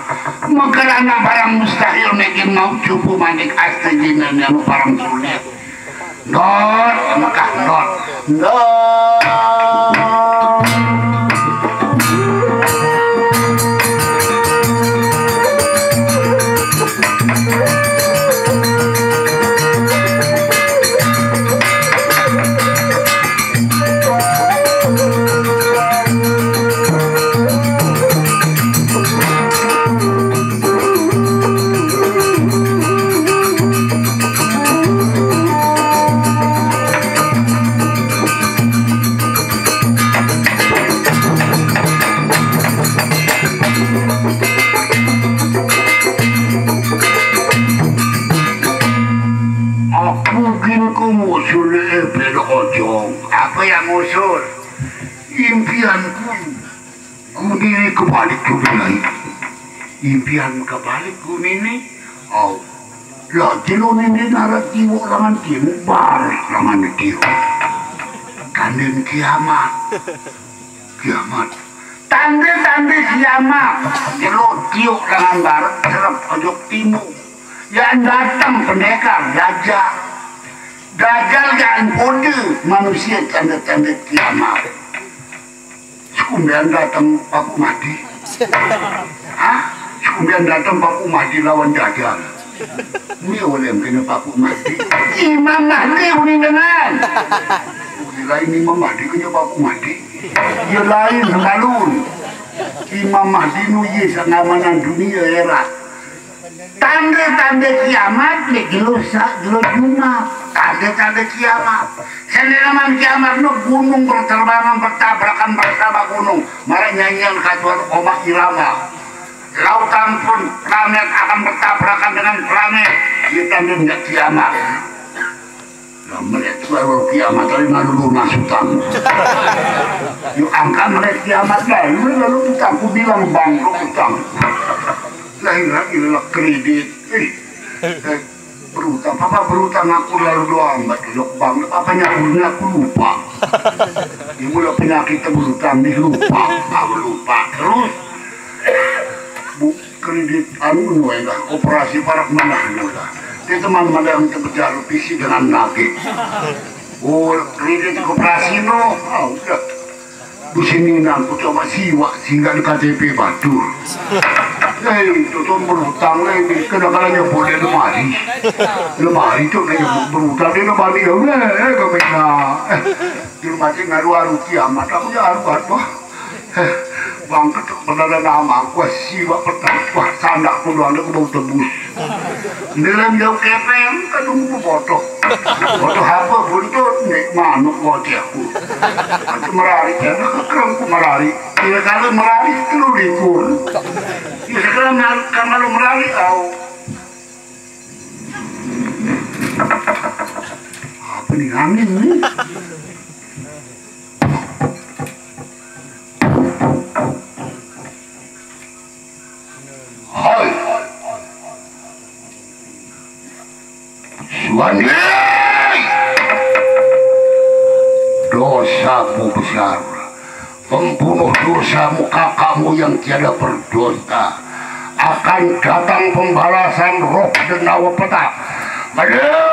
Mekah anak barang mustahil, mekin mau cupu manik astegine anu barang sulit. Ndot, Mekah ndot. Ndot. Aku gin ku ngusul, eh, belok ojong. Apa yang ngusul? Impianku. Gunine kebalik gunine. Impian kebalik gunine. Au. Lah jelo ninde narak tiwuk langan tiwuk, baris langan tiwuk. Tanden kiamat. Kiamat. Tande-tande kiamat. Jelo tiwuk langan barat, serep ojok timur. Yang datang pendekar, dajal. Dajal yang kode manusia tanda-tanda kiamat. Sekumbian dateng Paku Mahdi. Hah? Sekumbian dateng Paku Mahdi lawan Dajjal. Ni oleh kene Paku Mahdi. Imam Mahdi uningan. Lain Imam Mahdi kaya Bapak Mahdi. Ya lain sekalun. Imam Mahdi nu ye sangamanan dunia era. Tanda-tanda kiamat ni jelo sa jelo Jumat. Tanda-tanda kiamat. Senderaman kiamat nu gunung berterbangan bertabrakan bersama gunung. Malah nyanyian katuan Oma Irama. Lautan pun planet akan bertabrakan dengan planet. Ini tanda kiamat. Nah, melihat suara kiamat tadi lalu lunas utang. Yuk angkat melihat kiamat lalu lalu utang. Aku bilang bangkrut utang. Lain lagi lah kredit. Eh, eh, berutang. Apa berutang aku lalu doang. Mbak Dok bang. Apa nyabunya aku lupa. Ini mulai penyakit berutang nih lupa. Aku lupa. Terus bu kredit anu nu lah koperasi parak manah nu lah. Dia teman madang terpecah pisi dengan nake. Oh, kredit koperasi no, ah udah. Di sini nang ku coba siwa singgah di K T P Batur. Eh, itu tuh berutang lah ini. Kadang-kadang boleh lemari. Lemari tuh nanya berutang dia lemari ya udah eh kepena. Eh, di rumah sih ngaruh-aruh kiamat aku ya aruh apa? Eh, bangkit benar nama aku siwa pertama wah sandak ku doang aku bau tebus. Dalam jauh kepeng kadung ku foto. Foto apa buntut nih manuk wajahku. Aku merari ya, kerem ku merari. Kira kali merari telu likur. Ya sekarang kan malu merari au. Apa nih angin nih? Hai. Suwandi! Dosamu besar. Pembunuh dosamu kakakmu yang tiada berdosa. Akan datang pembalasan roh dan nyawa petak. Aduh!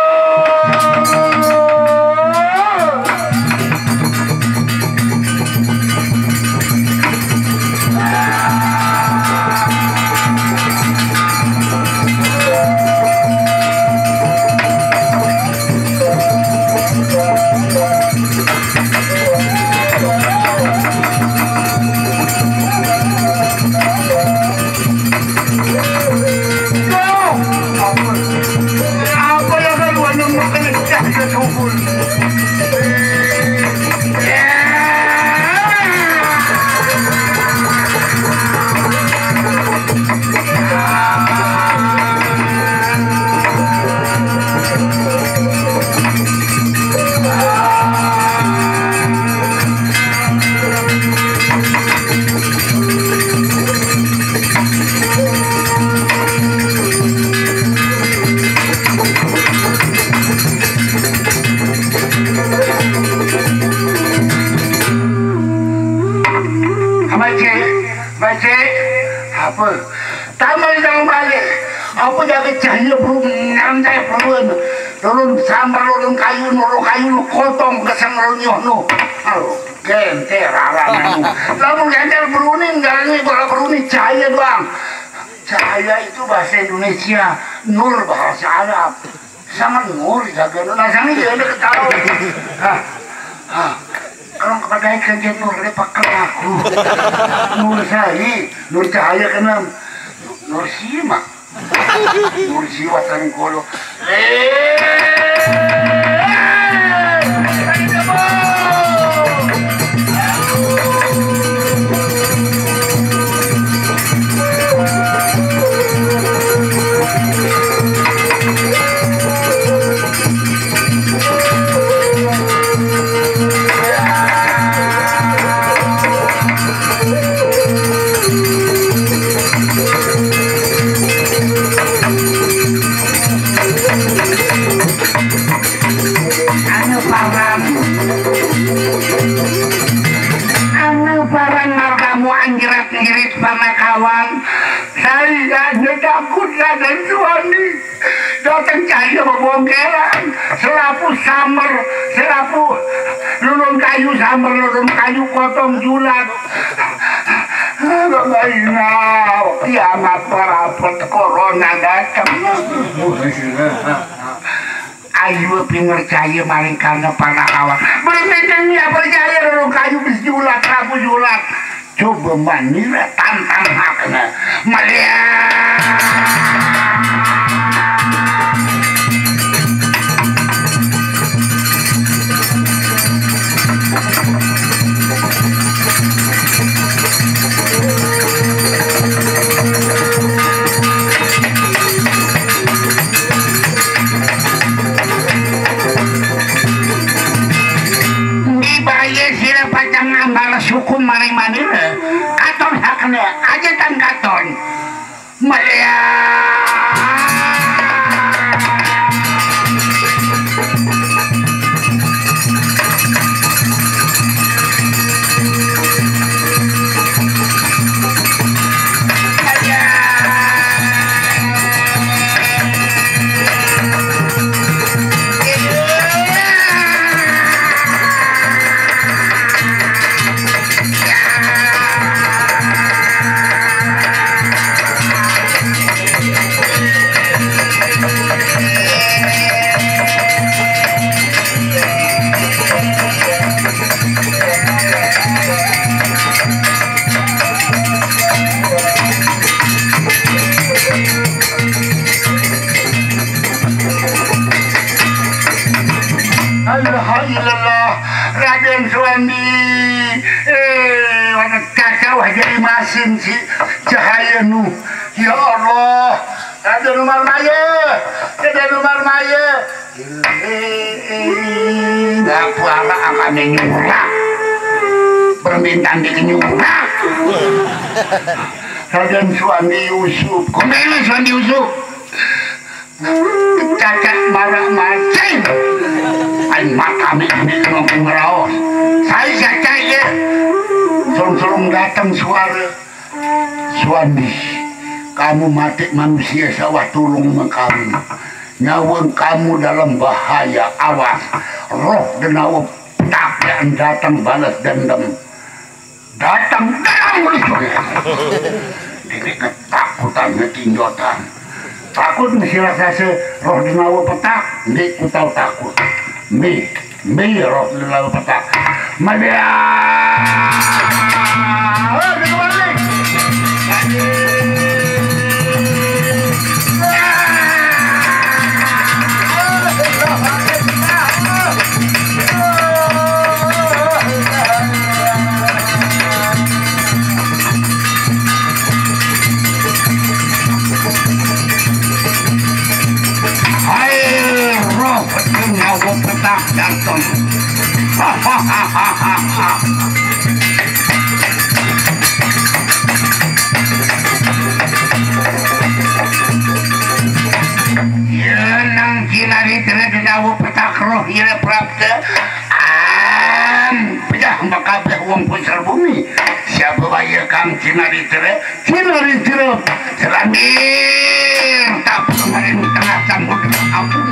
Bace, bace, apa? Tamal dang balik. Apa jaga cahaya belum nyantai perlu. Lulun sambar, lulun kayu, lulun kayu, kotong kesang lulun nyoh no. Aduh, genter alam anu. Lamun genter beruni, enggak ini bola beruni cahaya doang. Cahaya itu bahasa Indonesia, nur bahasa Arab. Sama nur jaga nur. Nah, sama dia ada ketawa. Hah, hah. Kalau kepada ikan dia nur dia pakai aku. Nur saya, nur cahaya kenam. Nur simak. Nur jiwa tanggolo. Eh, Anu paran, anu paran margamu anjrat-njirit panakawan, saya hanya takut Raden Suwandi. Datang cahaya bebongkeran, selapu samber, selapu lulun kayu samber, lulun kayu kotong julat. Babaina, kiamat parapet, corona datang. Ayo pingercaya maring karna panakawan. Bermintang ya percaya roro kayu bis julat, Prabu julat. Coba manira tantang hakna. Melihat. Dibayar sira pacang ngambal hukum maring manira. Katon hakna, aja tan katon. Melihat. Alhamdulillah, Raden Suwandi. Eh, wana cacau aja imasin si cahaya nu. Ya Allah, Raden Umar Maya, Raden Umar Maya. Ngaku ala akane nyurak. Permintaan di nyurak. Raden Suwandi Yusuf. Kemana Suwandi Yusuf? Cacat marah macing. Ain mata mik mik nongkong raos. Saya cacat ya. Serung-serung datang suara. Suwandi, kamu mati manusia sawah tulung makamu. Nyawang kamu dalam bahaya, awas. Roh denawa petak yang datang balas dendam. Datang dalam mulut. Dene ketakutan, ketinjotan. Takut mesti raksasa roh denawa petak, ndik ku tau takut. Mi, mi roh denawa petak. Mabia. Hai roh, nyawa petak jantung. Yen nang kinari tenan nyawa petak roh yen prapta. Am, pejah makabeh wong pusar bumi. Siapa waya kang cinaritra, cinaritra, selangir tak pemain tengah samudra ampun.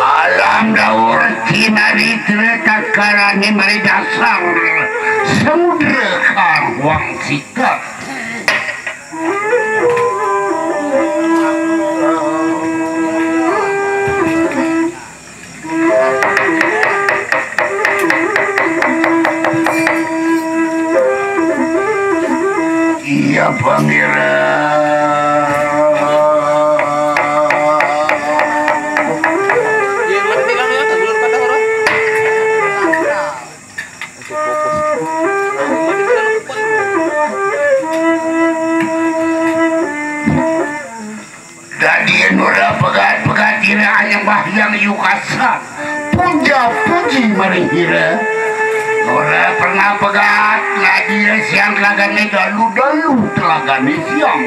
Alam daur kinaritra kakarane mari dasar samudra kang wangsit. Iya, Pangeran. Oke, fokus. Ora pegat-pegat ira anyang bahyang yukasan. Puja puji maring ira. Ora pernah pegat ngadi siang telagane dalu-dalu telagane siang.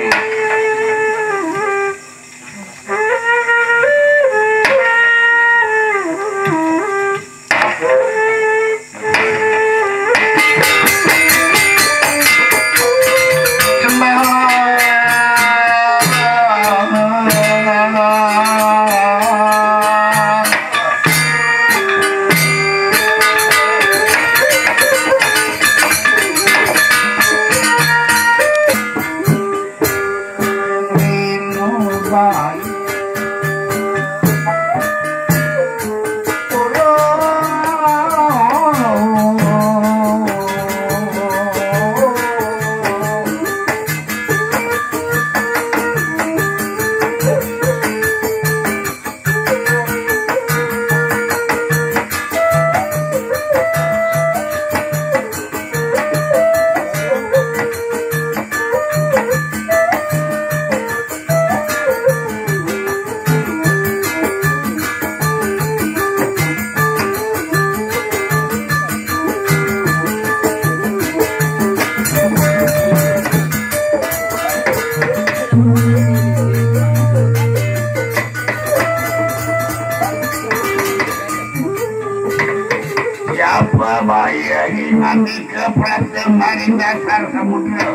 Siapa bahaya ngandika prapta maring dasar samudra?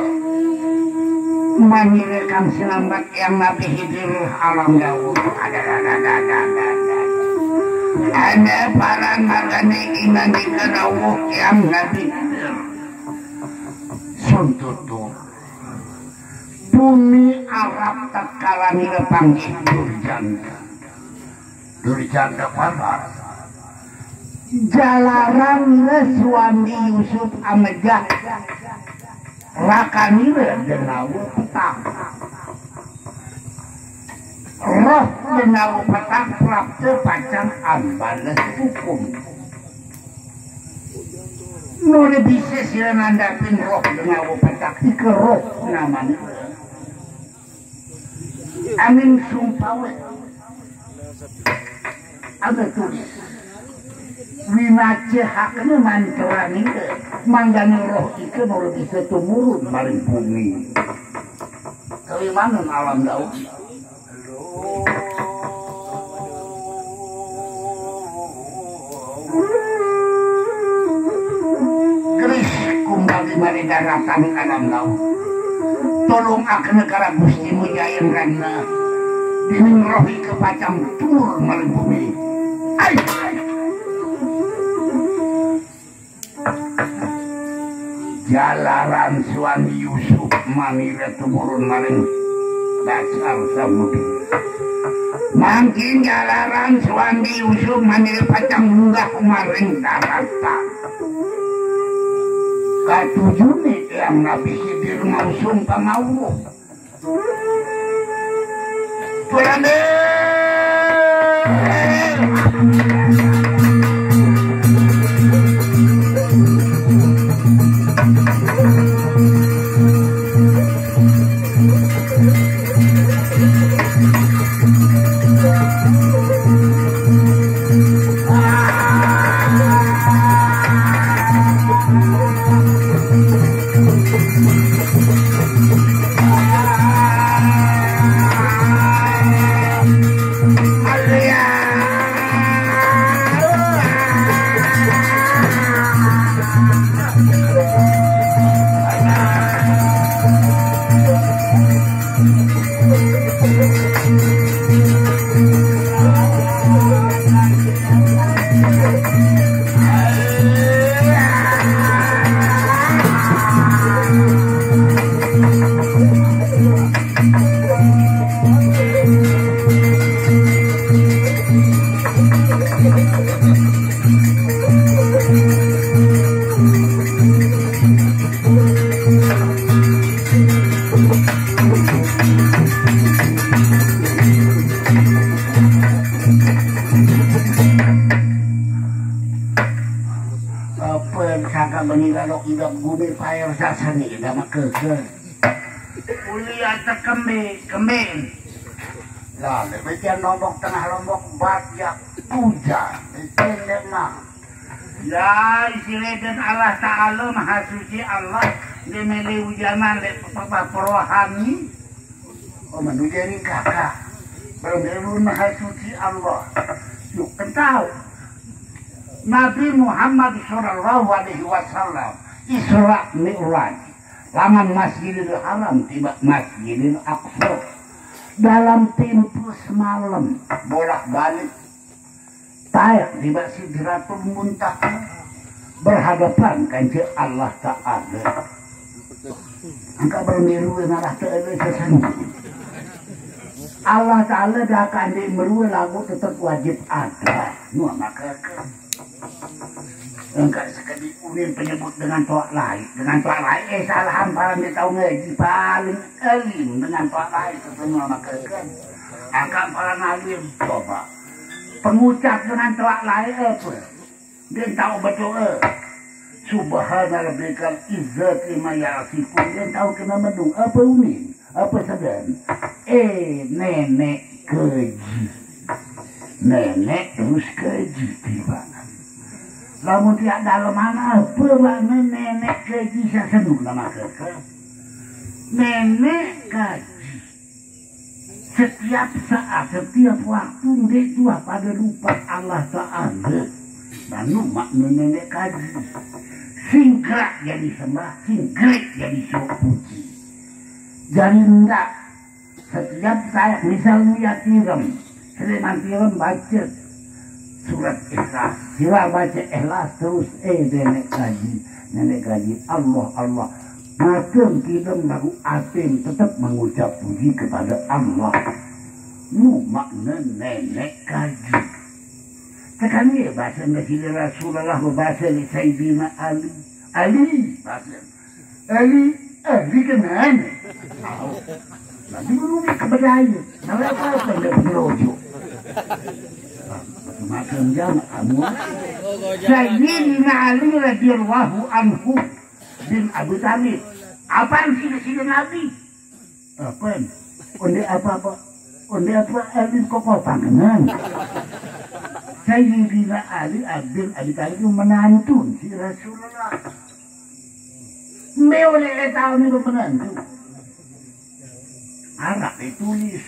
Manira kang sinambat yang nabi hidir alam dawuh. Ada, ada, ada, ada, ada, ada. Ada paran margane ingandika dawuh yang nabi hidir. Sun tutur. Bumi Arab tatkala nira panggih Durjanda. Durjanda paras. Jalaran nira suami Yusuf amejah rakanira Denawa Petang. Roh Denawa Petang prapta pacang ambales hukum. Nuli bisa sira nandapin roh Denawa Petang ika roh namanya. Angin sumpaweh. Ada tulis. Winacehakna mantraning mangdane roh ika nuli bisa tumurun maring bumi. Kawimanan alam dawuh. Keris kumbali mari daratan alam laut. Tolong akena kara Gusti Mujayan Rana. Dinding roh ika pacang tumurun maring bumi. Ai, ai. Jalaran suami Yusuf manira tumurun maring dasar samudra. Mangkin jalaran suami Yusuf manira pacang munggah maring daratan. Katujune yang Nabi Khidir ngausung pangawuh. Apa yang sangka mengira dok idap gumi pair sasani idam keke. Uli atak kembe, kembe. Lah, lebecan Lombok Tengah, Lombok Barat, ya, ujan. Licin deh mah. Ya, isi dan Allah Ta'ala, Maha Suci Allah, dia milih ujanan, lek papa perohani. Oh, manusia ini kakak. Belum dia Maha Suci Allah. Yuk, kan tahu. Nabi Muhammad Sallallahu Alaihi Wasallam Isra Mi'raj, laman Masjidil Haram tiba Masjidil Aqsa, dalam tempo semalam bolak-balik, taek tiba Sidratul Muntaha, berhadapan kance Allah Ta'ala. Angka bermiru ngarah ke ele sesungguh. Allah Ta'ala dah kande meru lagu tetap wajib ada. Nuh, maka ke engkak sekali unin penyebut dengan toak lain, dengan toak lain, eh, salah hamparan dia tahu ngaji, paling elim dengan toak lain, sesuai maka ke angka hamparan alim. Coba pengucap dengan toak lain apa? Dia tahu betul, eh. Subhana rabbikal izzati ma yasifun. Dia tahu kena mendung apa unin, apa sedang. Eh, nenek keji. Nenek terus keji tiba. Lamun tiap dalam mana apa makna nenek keji, saya sendu nama keke. Nenek kaji. Setiap saat, setiap waktu, dia tuah pada rupa Allah Ta'ala. Lalu makna nenek kaji. Singkrak jadi sembah, singkrik jadi syuk puji. Jadi ndak setiap saya misal lihat tirem, Seniman tirem baca surat Ikhlas. Sira baca Ikhlas terus, eh, nenek kaji, nenek kaji, Allah, Allah. Makin kita baru atin tetap mengucap puji kepada Allah. Mu makna nenek kaji. Tekan ya bahasa Nabi Rasulullah, bahasa Sayyidina Ali. Ali, bahasa Eli, Eli kenaan. Tahu. Nanti guru ni kebedai. Malah apa apa dia penerojo. Macam-macam jam kamu. Sayyidina Ali radhiyallahu anhu bin Abi Thalib. Apaan sih di sini Nabi? Apaan? Onde apa apa? Onde apa? Elin kok pangenan. Sayyidina Ali bin Abi Thalib itu menantun si Rasulullah. Mbe oleh e taun itu penentu. Arak ditulis.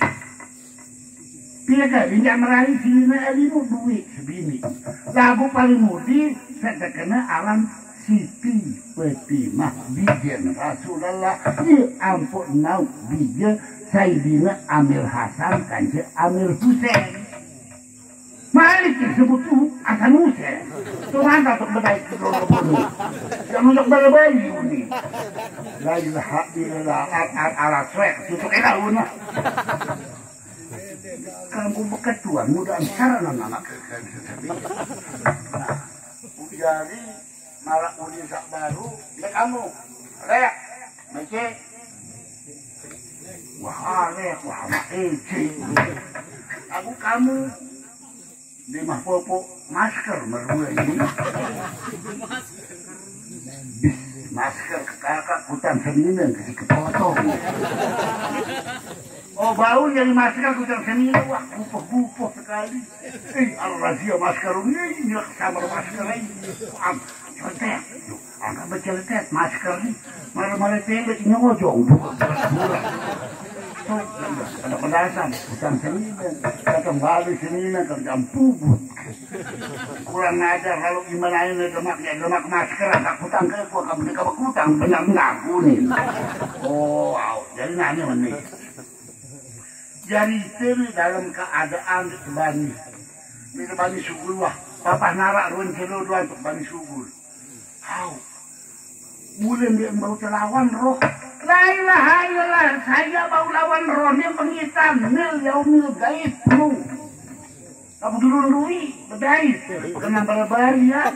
Pia kali ndak meraih sini elimu duit sebini. Lagu paling mudi saya terkena alam Siti Fatimah bijen Rasulullah. Iya ampun nau bijen Sayyidina Amir Hasan kance Amir Husain. Malik disebut tuh akan Musa. Tuh mantap tuh bedai ke dulu dulu. Yang untuk bala bayi ini. La ilaha illallah, ar ar alaswek tutup era una. Kamu beketuan muda ansar anak anak. Nah, ujari malah uli sak baru, ya kamu. Rek, mece. Wah, rek, wah, anak ece. Aku kamu. Di mah popo masker merua ini. Bis, masker ke kakak kutang seniman ke si kepotong. Oh, bau jadi masker kutang seniman, wah, kupoh-kupoh sekali. Eh, al razia masker ini, ini samar masker ini. Wah, cetek. Angkat beceletet masker ni. Mara-mara tembek nyojong. Buka bulan. Ada pedasan, utang seniman. Datang balik seniman kerjaan pubut. Kurang ajar kalau iman aja demak ya demak masker, angkat kutang ke gua kamu dekat kutang benar-benar kuning. Oh, au. Jadi nanya meni. Jadi itu dalam keadaan di Bani. Di Bani Sugul wah. Papah narak ruan celo doang untuk Bani Sugul. Au. Bulan dia bau telawan roh. La ilaha illallah, saya bau lawan roh ni pengitan mil yaumil gaib lu. Kamu turun dui, bedai. Kena barabari ya.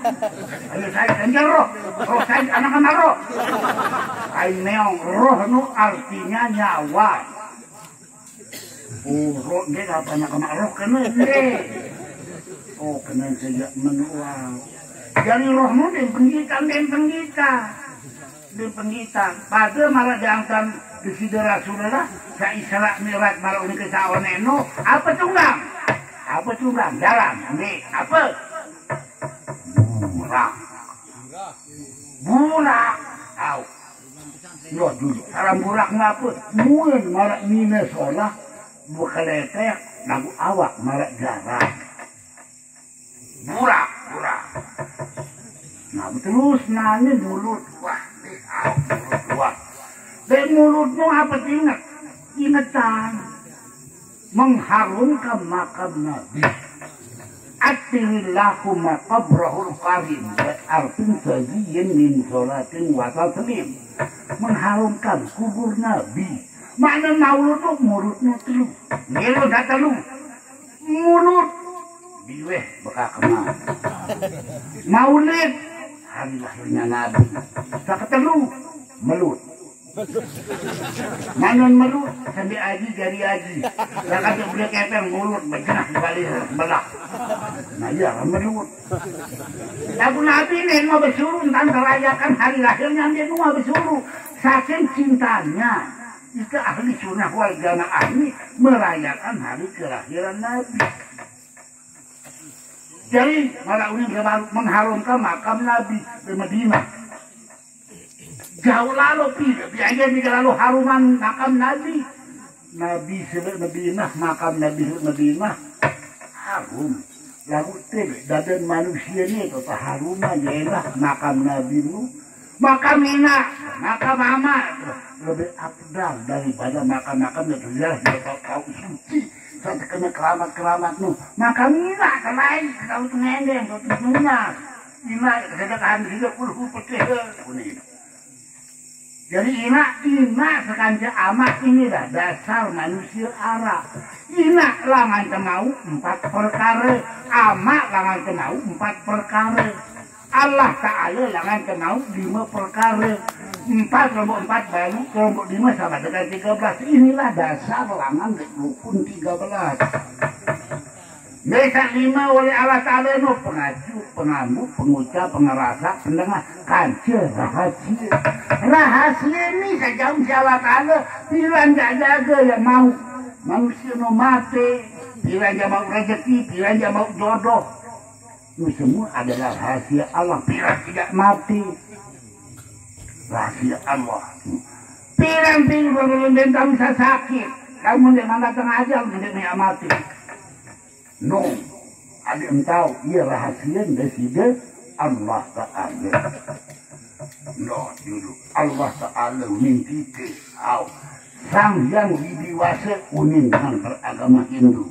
Ayo saya ganjar roh. Roh saya anak sama roh. Ai meong roh nu artinya nyawa. Oh, roh dia apa nak kena roh kena dia. Oh, kena sejak menuang. Jadi rohmu dia penggita, dia penggita. Dia penggita. Pada malah diangkat di sida Rasulullah. Sa Isra Mi'raj maraq nike saoneno, ape tunggang? Ape tunggang? Jalan, nggih, ape? Burak. Burak. Au. Yo, dulu. Aran burak ngape? Muen maraq nine solah, bekeletek, laguq awak maraq jaran. Burak, burak. Nah, terus nane mulut. Wah, ndeq, au, mulut doang. Leq mulutmu ape tinget? Ingetan. Mengharumkan makam Nabi. Attirillahu maqabrahul karim. Artin sajiyin min sholatin wa taslim. Mengharumkan kubur Nabi. Makne maulud tuh mulutmu telu. Nggih, lu dah telu. Mulut. Biweh bekakema. Maulid. Hari lahirnya Nabi. Saketelu. Melut. Manon melut, sambil aji jari aji. Lah kata beliau kepeng mulut, bejenah di balik sebelah. Nah, iya, melut. Lagu Nabi nih mau besuruh, tentang merayakan hari lahirnya, dia mau besuruh. Saking cintanya, itu ahli sunnah wal jamaah ini merayakan hari kelahiran Nabi. Jadi, malah unin mengharumkan makam Nabi di Madinah. Jauh lalo pire, biaya ni lalo haruman makam Nabi. Nabi seleq Madinah, makam Nabi seleq Madinah, harum. Laguq te leq daden manusie ni tetep haruman, yaelah makam Nabi nu. Makam inaq, makam amaq lebih afdal daripada makam-makam yang sudah dia tahu suci. Sampai kena keramat-keramat nu. Makam inaq kan lain, tahu tengendeng, tahu dunia. Inaq sedekahan hidup puluh putih. Kuning. Jadi inaq, inaq sekance amaq inilah dasar manusia araq. Inaq langan temau empat perkare, amaq langan temau empat perkare. Allah Ta'ala langan temau lima perkare. Empat rombok empat baru rombok lima sama dengan tiga belas. Inilah dasar langan rukun tiga belas. Mesan lime oleh Allah Ta'ala no pengacu, pengambu, pengucap, pengerasa, pendengah, kance, rahasie. Rahasie ni sejauh si Allah Ta'ala, piran jak jaga yang mau. Manusia no mate, piran jak mau rezeki, piran jak mau jodoh. Itu semua adalah rahasia Allah, piran tidak mati. Rahasia Allah. Piran tidur belum bisa sakit. Kamu ndeq mangkat tengah ajal, ndeq mie mati. No, adeq entau, ie rahasie Deside Allah Ta'ala. No, dulu Allah Ta'ala unin kite. Au. Sang Hyang Widi Wase unin nang beragama Hindu.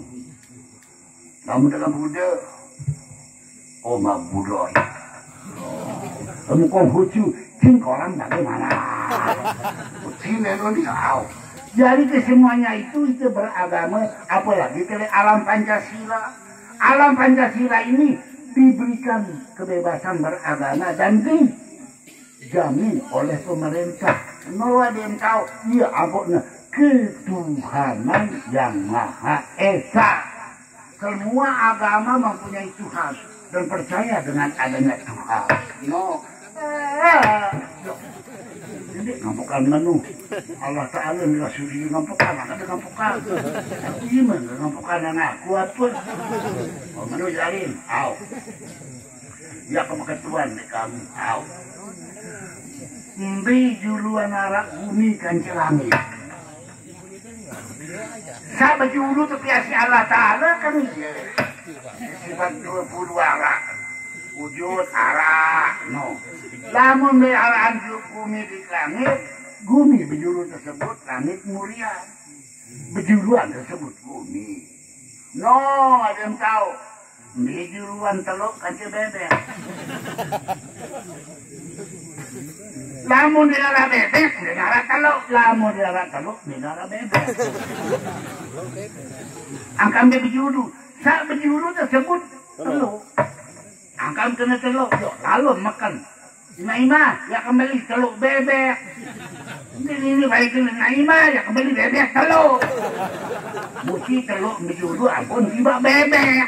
Lamun dengan Buddha, oh, ma Buddha. Lamun Konghucu, cing kolang bagaimana? Cina lo ni, au. Jadi kesemuanya itu, itu beragama, apalagi ke alam Pancasila. Alam Pancasila ini diberikan kebebasan beragama dan dijamin oleh pemerintah. No adeq entau, ie ampoqne ketuhanan yang Maha Esa. Semua agama mempunyai Tuhan dan percaya dengan adanya Tuhan. No. Eh, ini ngampukan menu. Allah Ta'ala ni rasuli ngampukan, ada ngampukan. Aku iman ngampukan anak aku apa? Oh, menu jalin. Au. Ya, kebetulan di kamu. Au. Mbe juluan araq gumi kance langit. Saq bejulu tepiaq siq Allah Taala kan ie. Sifat due pulu araq. Wujud araq, no. Lamun leq araqan juluq gumi di langit, gumi bejulu tesebut langit mulia. Bejuluan tesebut gumi. No, adeqm tao. Mbe juluan teloq kance bebek. Lamun ndeq araq bebek, ndeq araq teloq. Lamun ndeq araq teloq, ndeq araq bebek. Angkaq mbe bejulu. Saq bejulu tesebut teloq. Angkaq kene teloq, yo, lalo meken. Naimah, ya kembeli telur bebek. Ini, ini baik ini, Naimah, ya kembeli bebek telur. Musti telur bejulu ampun tiba bebek.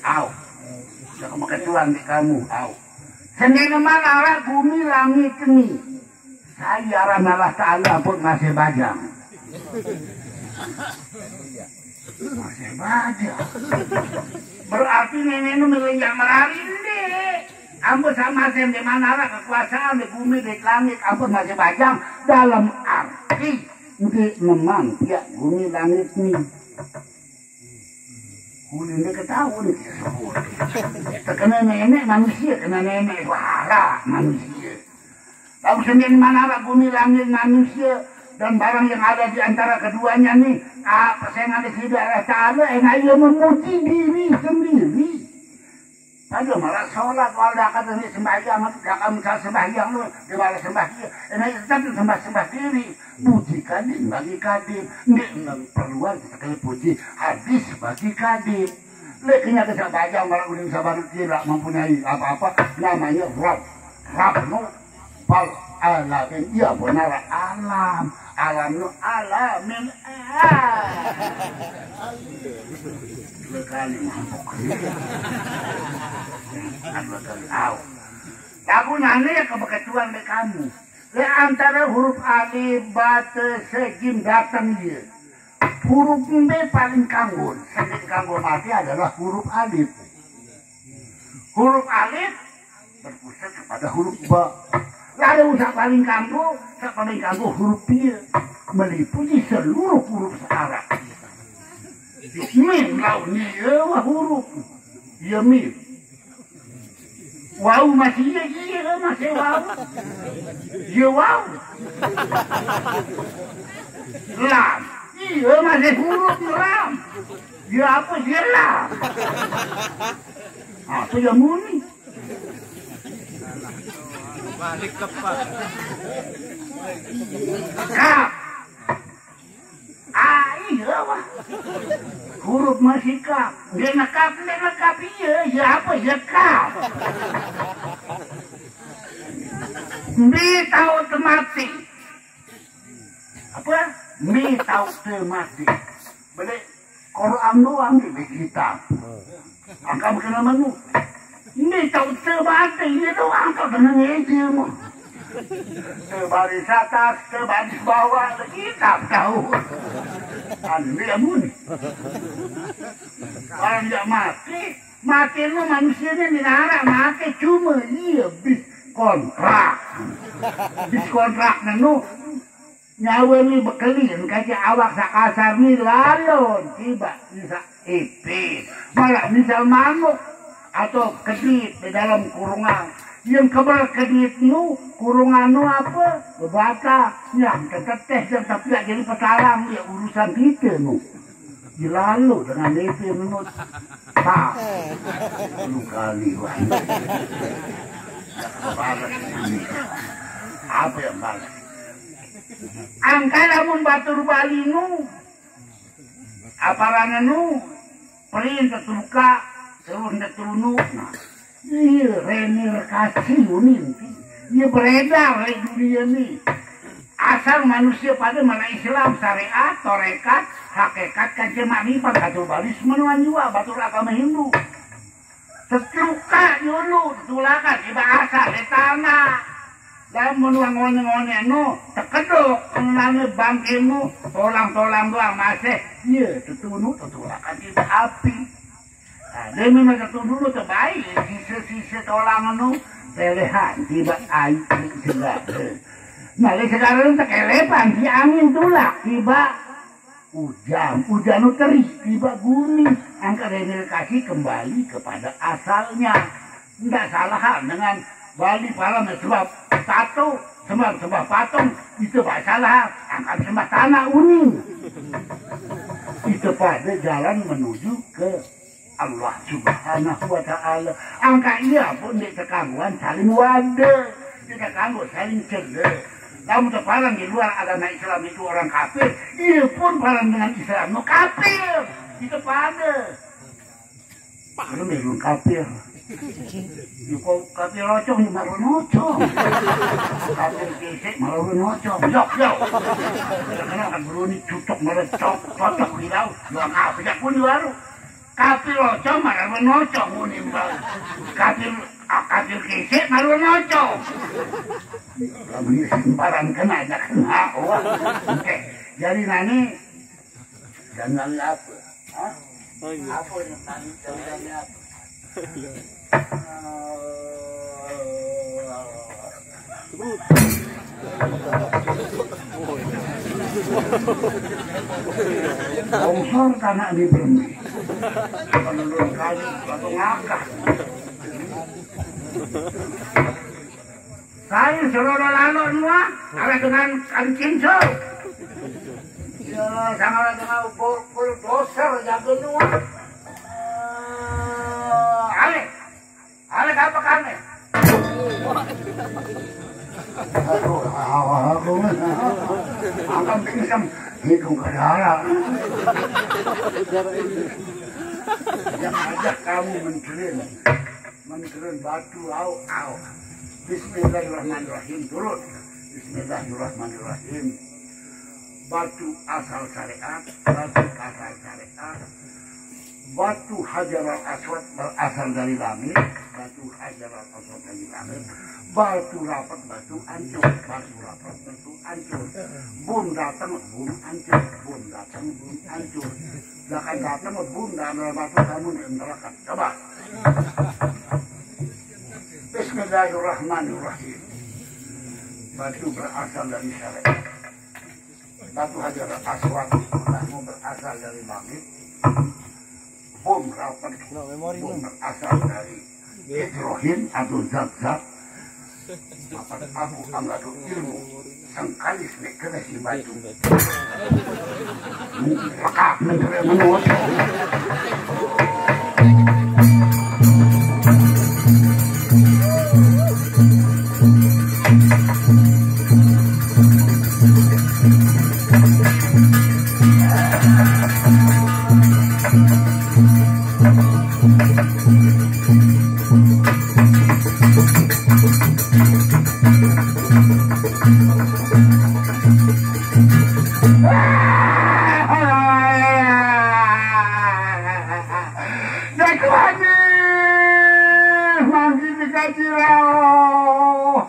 Au. Ya kemakan tuan di kamu, au. Sendiri mah nara gumi langit ni. Saya aran Allah Ta'ala pun masih bajang. Masih bajang. Berarti nenek nu milih yang merari, ende. Ambo sama sendiri mah nara kekuasaan di gumi, di langit, ambo masih bajang. Dalam arti, ende memang tiap gumi langit ni. Ulin dia ketawa nih. Terkena nenek manusia, kena nenek suara manusia. Lalu sendiri mah nara gumi langit manusia dan barang yang ada di antara keduanya nih, apa saya ada tidak ada tahu, enak ia memuji diri sendiri. Padahal malah sholat, walau dah kata ni sembahyang, dah kamu salah sembahyang lu, dia malah sembahyang, enak ia tetap sembah-sembah diri. Puji kadin bagi kadin, ni perluan sekali puji, hadis bagi kadin. Leknya ke sembahyang, malah ulin sabar tidak mempunyai apa-apa, namanya Rob. Rabbul alamin, iya benar alam. Alam nu alamin. Ah. Dua kali mabuk. Dua kali au. Lagu nane ya kebeketuan dek kamu. Le antara huruf alif, ba, ta, sa, jim datang dia. Huruf B paling kanggo. Sendiri kanggo mati adalah huruf alif. Huruf alif berpusat kepada huruf ba. Lalu usah paling kanggo, usah paling kanggo huruf dia meliputi seluruh huruf searah. Mim lawan iya wah huruf. Iya mim. Wau masih iya, iya masih wau. Iya wau. Lam. Iya masih huruf lam. Iya apa iya lam. Apa ya muni? Balik ke pak. Kap. Ah, iya, wah. Huruf masih kap. Dia nekap, dia nekap iya. Ya apa ya kap? Mbi tau temati. Apa? Mbi tau temati. Balik Quran doang di kitab. Angka kena menu. Ini tau temati, ini doang kau kena ngejemu. Tebaris atas, tebaris bawah, kitab tahu. Kan dia mun. Orang dia mati, mati nu manusia ni minara mati cuma iya bis kontrak. Bis kontrak nenu nyawa ni bekelin kaji awak sakasar ni lalon tiba bisa ipin. Malah misal manuk atau kedit di dalam kurungan. Yang keber kedit nu, kurungan nu apa? Bebata. Yang keteteh dan tapi jadi petalang ya urusan kita nu. Dilalu dengan ipin nu. Pak. Lu kali wah. Balas ini. Apa yang balas? Angka lamun batur Bali nu, aparana nu, perintah terbuka, terus ndak terunuk. Nah, iya, Reni Rekasi unin. Iya beredar di dunia ni. Asal manusia pada mana Islam, syariat, torekat, hakikat, kan cuma lipat batur Bali semua juga, batur agama Hindu. Setuka dulu, tulakan, iba asal di tanah. Lamun wong ngone-ngone anu tekeduk, nane bangkemu, tolang-tolang doang masih, iya, tetunu, tetulakan di api. Nah, dia memang tetunu terbaik, sisa-sisa tolang anu, pelehan, tiba air, segala. Nah, sekarang tekelepan, di angin tulak, tiba ujan, ujan nu teri, tiba guni, angka rehabilitasi kembali kepada asalnya. Ndak salahan dengan Bali palam sebab tato, sebab, sebab patung, itu bak salah, angka sembah tanah uning. Itu pada jalan menuju ke Allah Subhanahu wa Ta'ala. Angka iya pun di kekangguan saling wade, di kekangguan saling cele. Kamu terpalang di luar agama Islam itu orang kafir, iya pun palang dengan Islam nu kafir. Itu pada. Lu belum kafir. Yuko kafir locong, malu nocong. Kafir kisik, malu nocong. Yok, yok. Karena kan beruni cucok, malu cok, cocok di laut. Dua kafir, ya pun di baru. Kafir locong, malu nocong, muni baru. Kafir Akadil kisik malu noco. Lamun disemparan kena, ada kena. Wah. Oke. Jadi nani dan nani apa? Hah? Oh, iya. Apa yang nani dan nani apa? Longsor tanah di Bermi. Menurun kali, batu ngakah. Kain seluruh lalu semua, ada dengan kancing so. Ya, sama dengan ukur, ukur dosa, jago semua. Eh, ale, ale apa kane? Aduh, awal aku. Akan pingsan, hidung ke darah. Yang ajak kamu menterin, menterin batu, au, au. Bismillahirrahmanirrahim, turun. Bismillahirrahmanirrahim. Batu asal syariat, batu asal syariat. Batu Hajar al Aswad berasal dari langit, batu Hajar al Aswad dari langit. Batu rapat, batu ancur, batu rapat, batu ancur. Bun datang, bun ancur, bun datang, bun ancur. Jangan datang, bun dan batu kamu di neraka. Coba. Bismillahirrahmanirrahim. Batu berasal dari syariat. Batu Hajar Aswad itu kamu berasal dari langit. Bom rapat. Bom berasal dari hidrogen atau zat-zat. Apa aku anggap ilmu sangkalis nek kena si batu. Lekap negeri menurut. Dakwani, mangkin dikaji rao.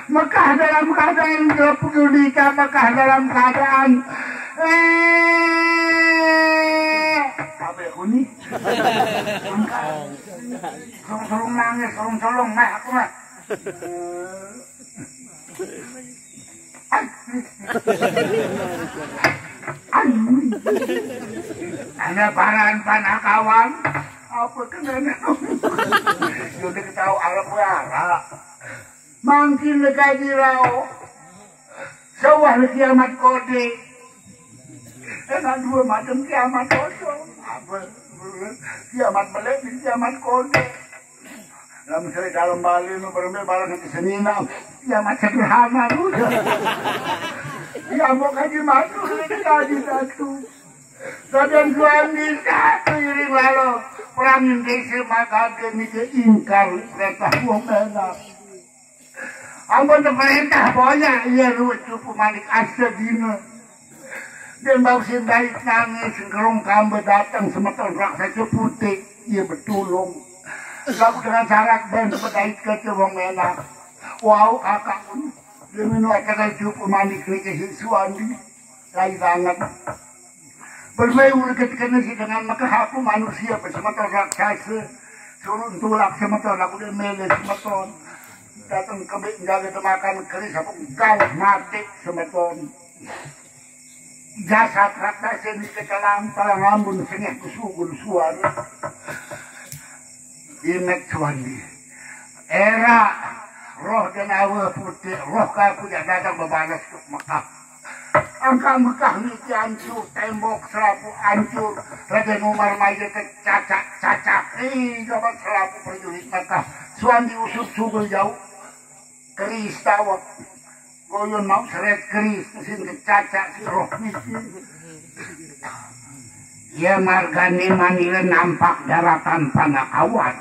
Mekah dalam keadaan gelap gulita, Mekah dalam keadaan, eh, kabeh kuning. Serung-serung nangis, serung-serung meh aku meh. Ada paran panakawan. Apa kenana? Yo diketahui Arab, Arab. Mangkin lekaji rao. Sawah le kiamat kode. Enak dua macam kiamat kode. Apa? Kiamat belek, kiamat kode. Dalam seri dalam Bali nu berembe barang itu senina. Kiamat sederhana tu. Ya mau kaji masuk lagi kaji satu. Kadang Tuhan bisa seiring lalu perangin desa maka dia ingkar perintah wong enak. Ampun perintah boya iya ruwet cupu manik asta dina. Dan bau sindai nangis gerung kamba datang semeton raksasa putih iya betulung. Lalu dengan syarat ben pedait kata wong enak. Wau kakak pun dia minum akan cupu manik ni ke Suandi. Lain banget. Bermain ulah ketika nasi dengan maka aku manusia bersama raksasa. Suruh tulak semeton aku dia mele semeton. Datang ke bik jaga temakan keris aku galah mati semeton. Jasad raksasa ini kecelang palang ambun sengeh kusugul suara. Imet Suwandi. Era roh dan awa putih, roh kaku jak datang bebalas ke Mekah. Angka Mekah ni hancur, tembok serapu hancur. Raden Umar Maye tercacak-cacak. Eh, dapat serapu prajurit Mekah. Suwandi usut sugul jauh. Keris tawak. Goyon mau seret keris, mesin kecacak si roh niki. Ya margane manila nampak daratan panakawan.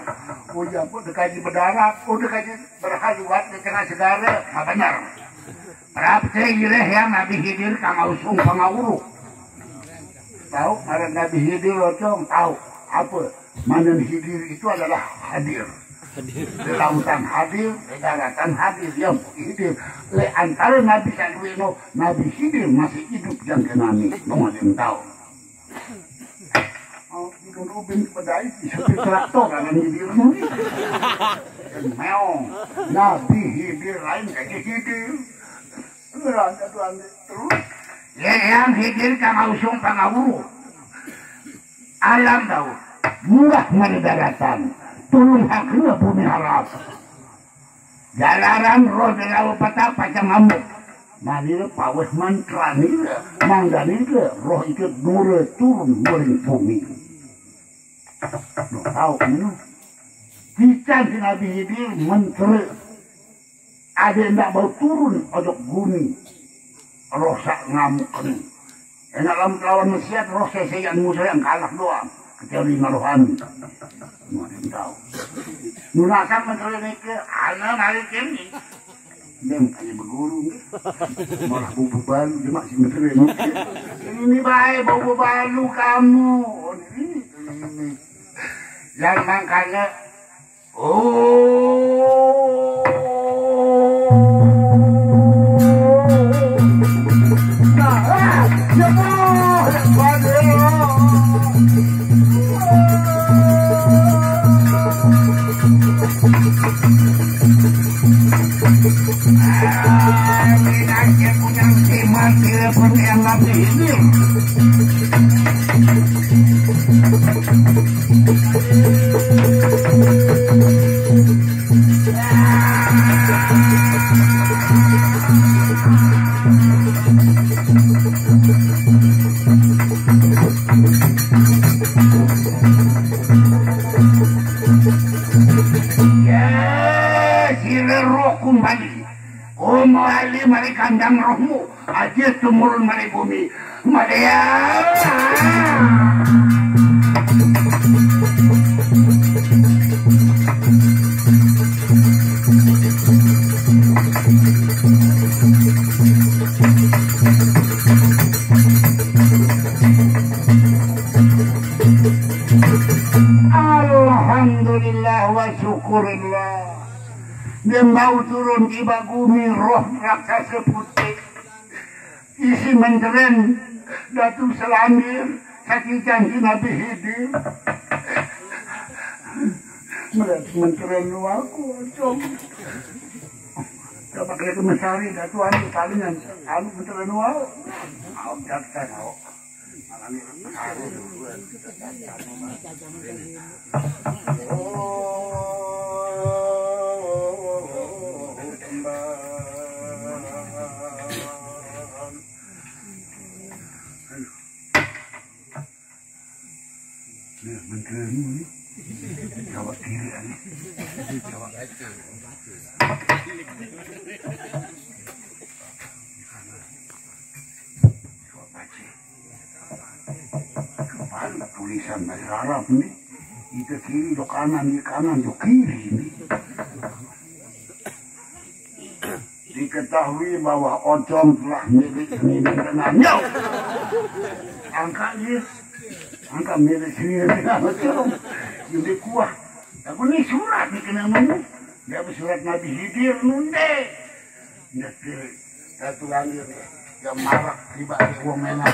Oh ya, kok dekaji berdarat, kok dekaji berhaluat di tengah segara. Nah, benar. Prapte ileh yang Nabi Hidir kang ausung pangawuruk. Tahu ngaran Nabi Hidir, Ocong? Tahu. Apa? Manen Hidir itu adalah hadir. Di lautan hadir, di daratan hadir, ya hidir. Le antara Nabi Sadueno, Nabi Hidir masih hidup jang kenani. Nong ada yang tahu. Oh, di Rubin pedai, di supir traktor, ada yang hidir. Meong. Nabi Hidir lain kayak hidir. Terus, ya, yang hidir kang usung pangawuru. Alam bau. Murah mari daratan. Tulung hakna bumi halap. Jalaran roh di laut peta pacang ngamuk. Manira paweh mantra nira, mangga nira, roh ikut nure turun muring bumi. Duh, tahu ini. Pican si Nabi Hidir mentere. Ada ndak bau turun ojok gumi. Roh sak ngamuk kene. Enak lam lawan mesiat roh sesean musuh yang kalah doang. Kecuali rohani. Mau ada yang tahu. Nunakan menteri nike, ana mari kene. Dia makanya berguru nggih. Malah bubu balu dia masih menteri nike. Ini baik bubu balu kamu. Oh, ini, ini. Yang makanya Oh. Nah, ah, ya Allah, ya Allah. Ah, ini aja punya simat, dia pun yang lebih ini. Ya, sira roh kumbali. Kumbali mari kandang rohmu. Aja tumurun mari bumi. Mari ya. Alhamdulillah wa syukurillah. Dia mau turun tiba bumi roh raksasa putih. Isi menteren Datu Selandir, sakican si Nabi Hidir. Melihat menteren lu aku, Acong. Coba kena kemesari, Datu anu palingan, anu menteren lu aku. Mau daftar, mau. Nih, menteri ini. Jawab kiri, ani. Jawab. Coba baca. Kembali tulisan bahasa Arab nih. Itu kiri, do kanan, di kanan, do kiri nih. Diketahui bahwa Ocong telah milik seni dan dengannya. Angka iya. Angka milik seni dan dengan Ocong. Jadi kuah. Aku nih surat nih kena nunggu. Dia surat Nabi Hidir nunde. Nyetir. Satu lagi nih. Yang marak tiba di wong enak.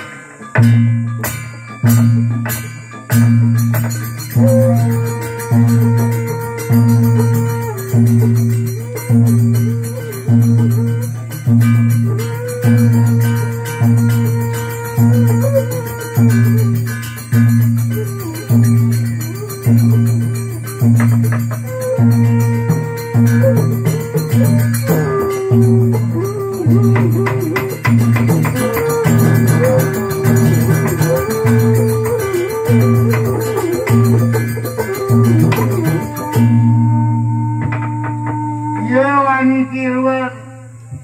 Iya, wani tiruan.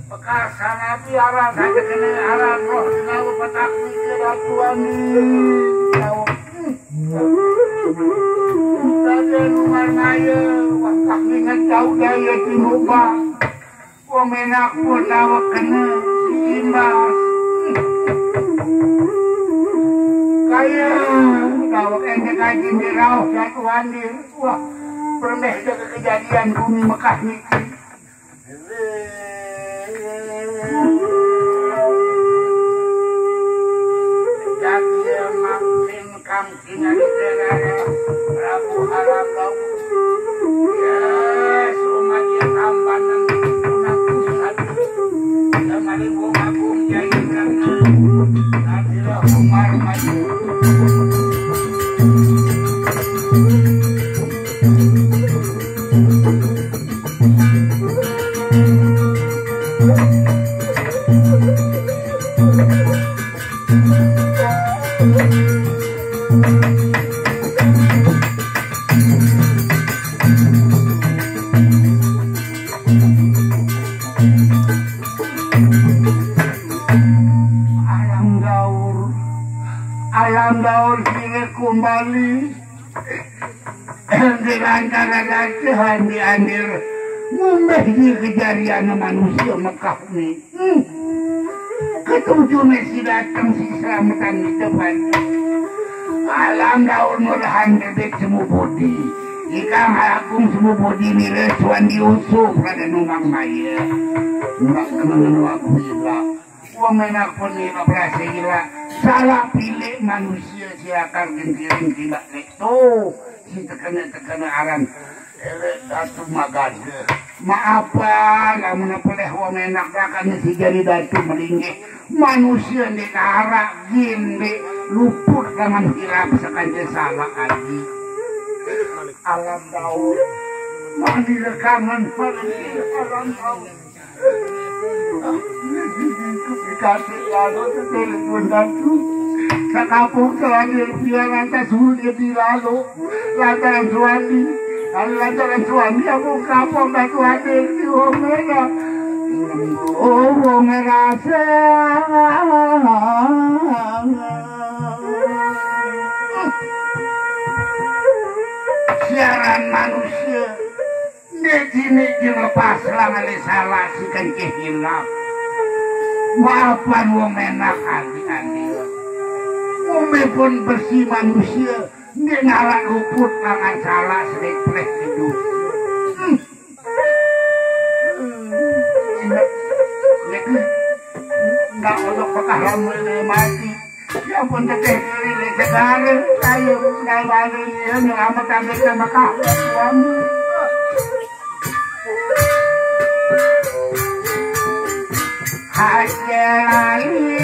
Bekas sanapi aran saja kena aran roh sinawa petak mikir atuan ni. Tawa. Tadi anu marmaya, wakak ingat jauh daya timuba. Wong enak pun tawa kena diimbas. Kaya tawa endek aja di rauh jatuh andir. Wah, Pernah ada kejadian bumi Mekah ni. Jadi makin kang tinggal di daerah Prabu Harap. Ya, semua dia tambanan. Alam daur, alam daur sira kumbali. Di lantaran latihan di andir, ngumbeh di kejarian manusia Mekah ni. Hmm. Ketujuh si datang si selamatan di depan. Alam daur murahan bebek semu budi. Ikang agung semu budi nilai suan diusuh pada numang maya. Mbak kenangan waktu iba. Wong enak pun iba berasa iba. Salah pilih manusia si akar gentiring tidak tu. Si tekena-tekena aran. Elek Datu Maganda. Maafan, lamun peleh wong enak rakan si jari Datu melinggih. Manusia di narak gin di luput dengan hilap sekanja salah aji. Alam daun. Mandi rekaman pada alam daun. Dikasih lalu tetelepon Datu. Sakapung telanjur pian lantas sulit di lalu. Lantaran suami, lantaran suami aku kapok dan suami di wong merah. Oh, wong merah. Siaran manusia. Niki-niki lepas lang ale salah si kencih hilap. Maafan wong enak andi-andi. Umbi pun besi manusia. Nggih ngarak luput mangan salah sedik pleh hidup. Hmm. Niki ndak onok bekah lamun mati. Ya pun teteh kiri di segara. Ayo, ngai baru dia nyelamat ambil ke Mekah. Suami. Haji Lali.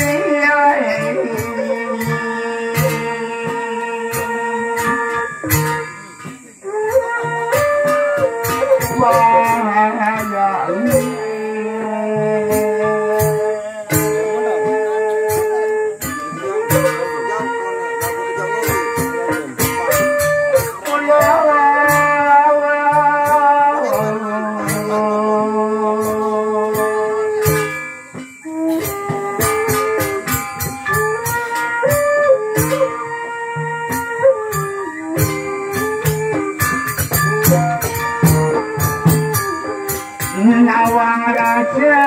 Nawang Raja.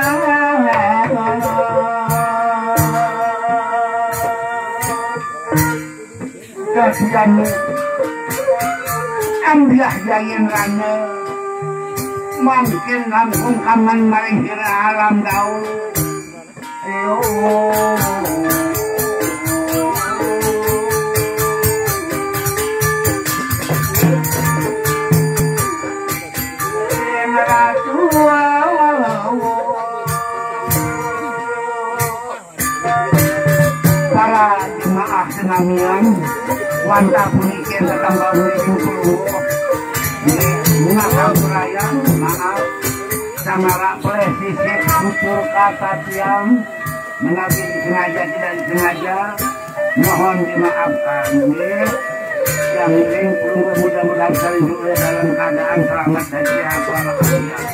Kasihan ambiah jayen rana. Mangkin langkung kaman malih ira alam daun. Ayo. Ratu. Para jemaah senamian, wantah puniki tetangga menuju keluar. Nggih, bunga sampurayan, maaf. Sangara pleh sisip tutur kata tiang, menawi disengaja tidak disengaja, mohon dimaafkan, nggih. Yang penting, mudah-mudahan kalian juga dalam keadaan selamat dan sehat walafiat.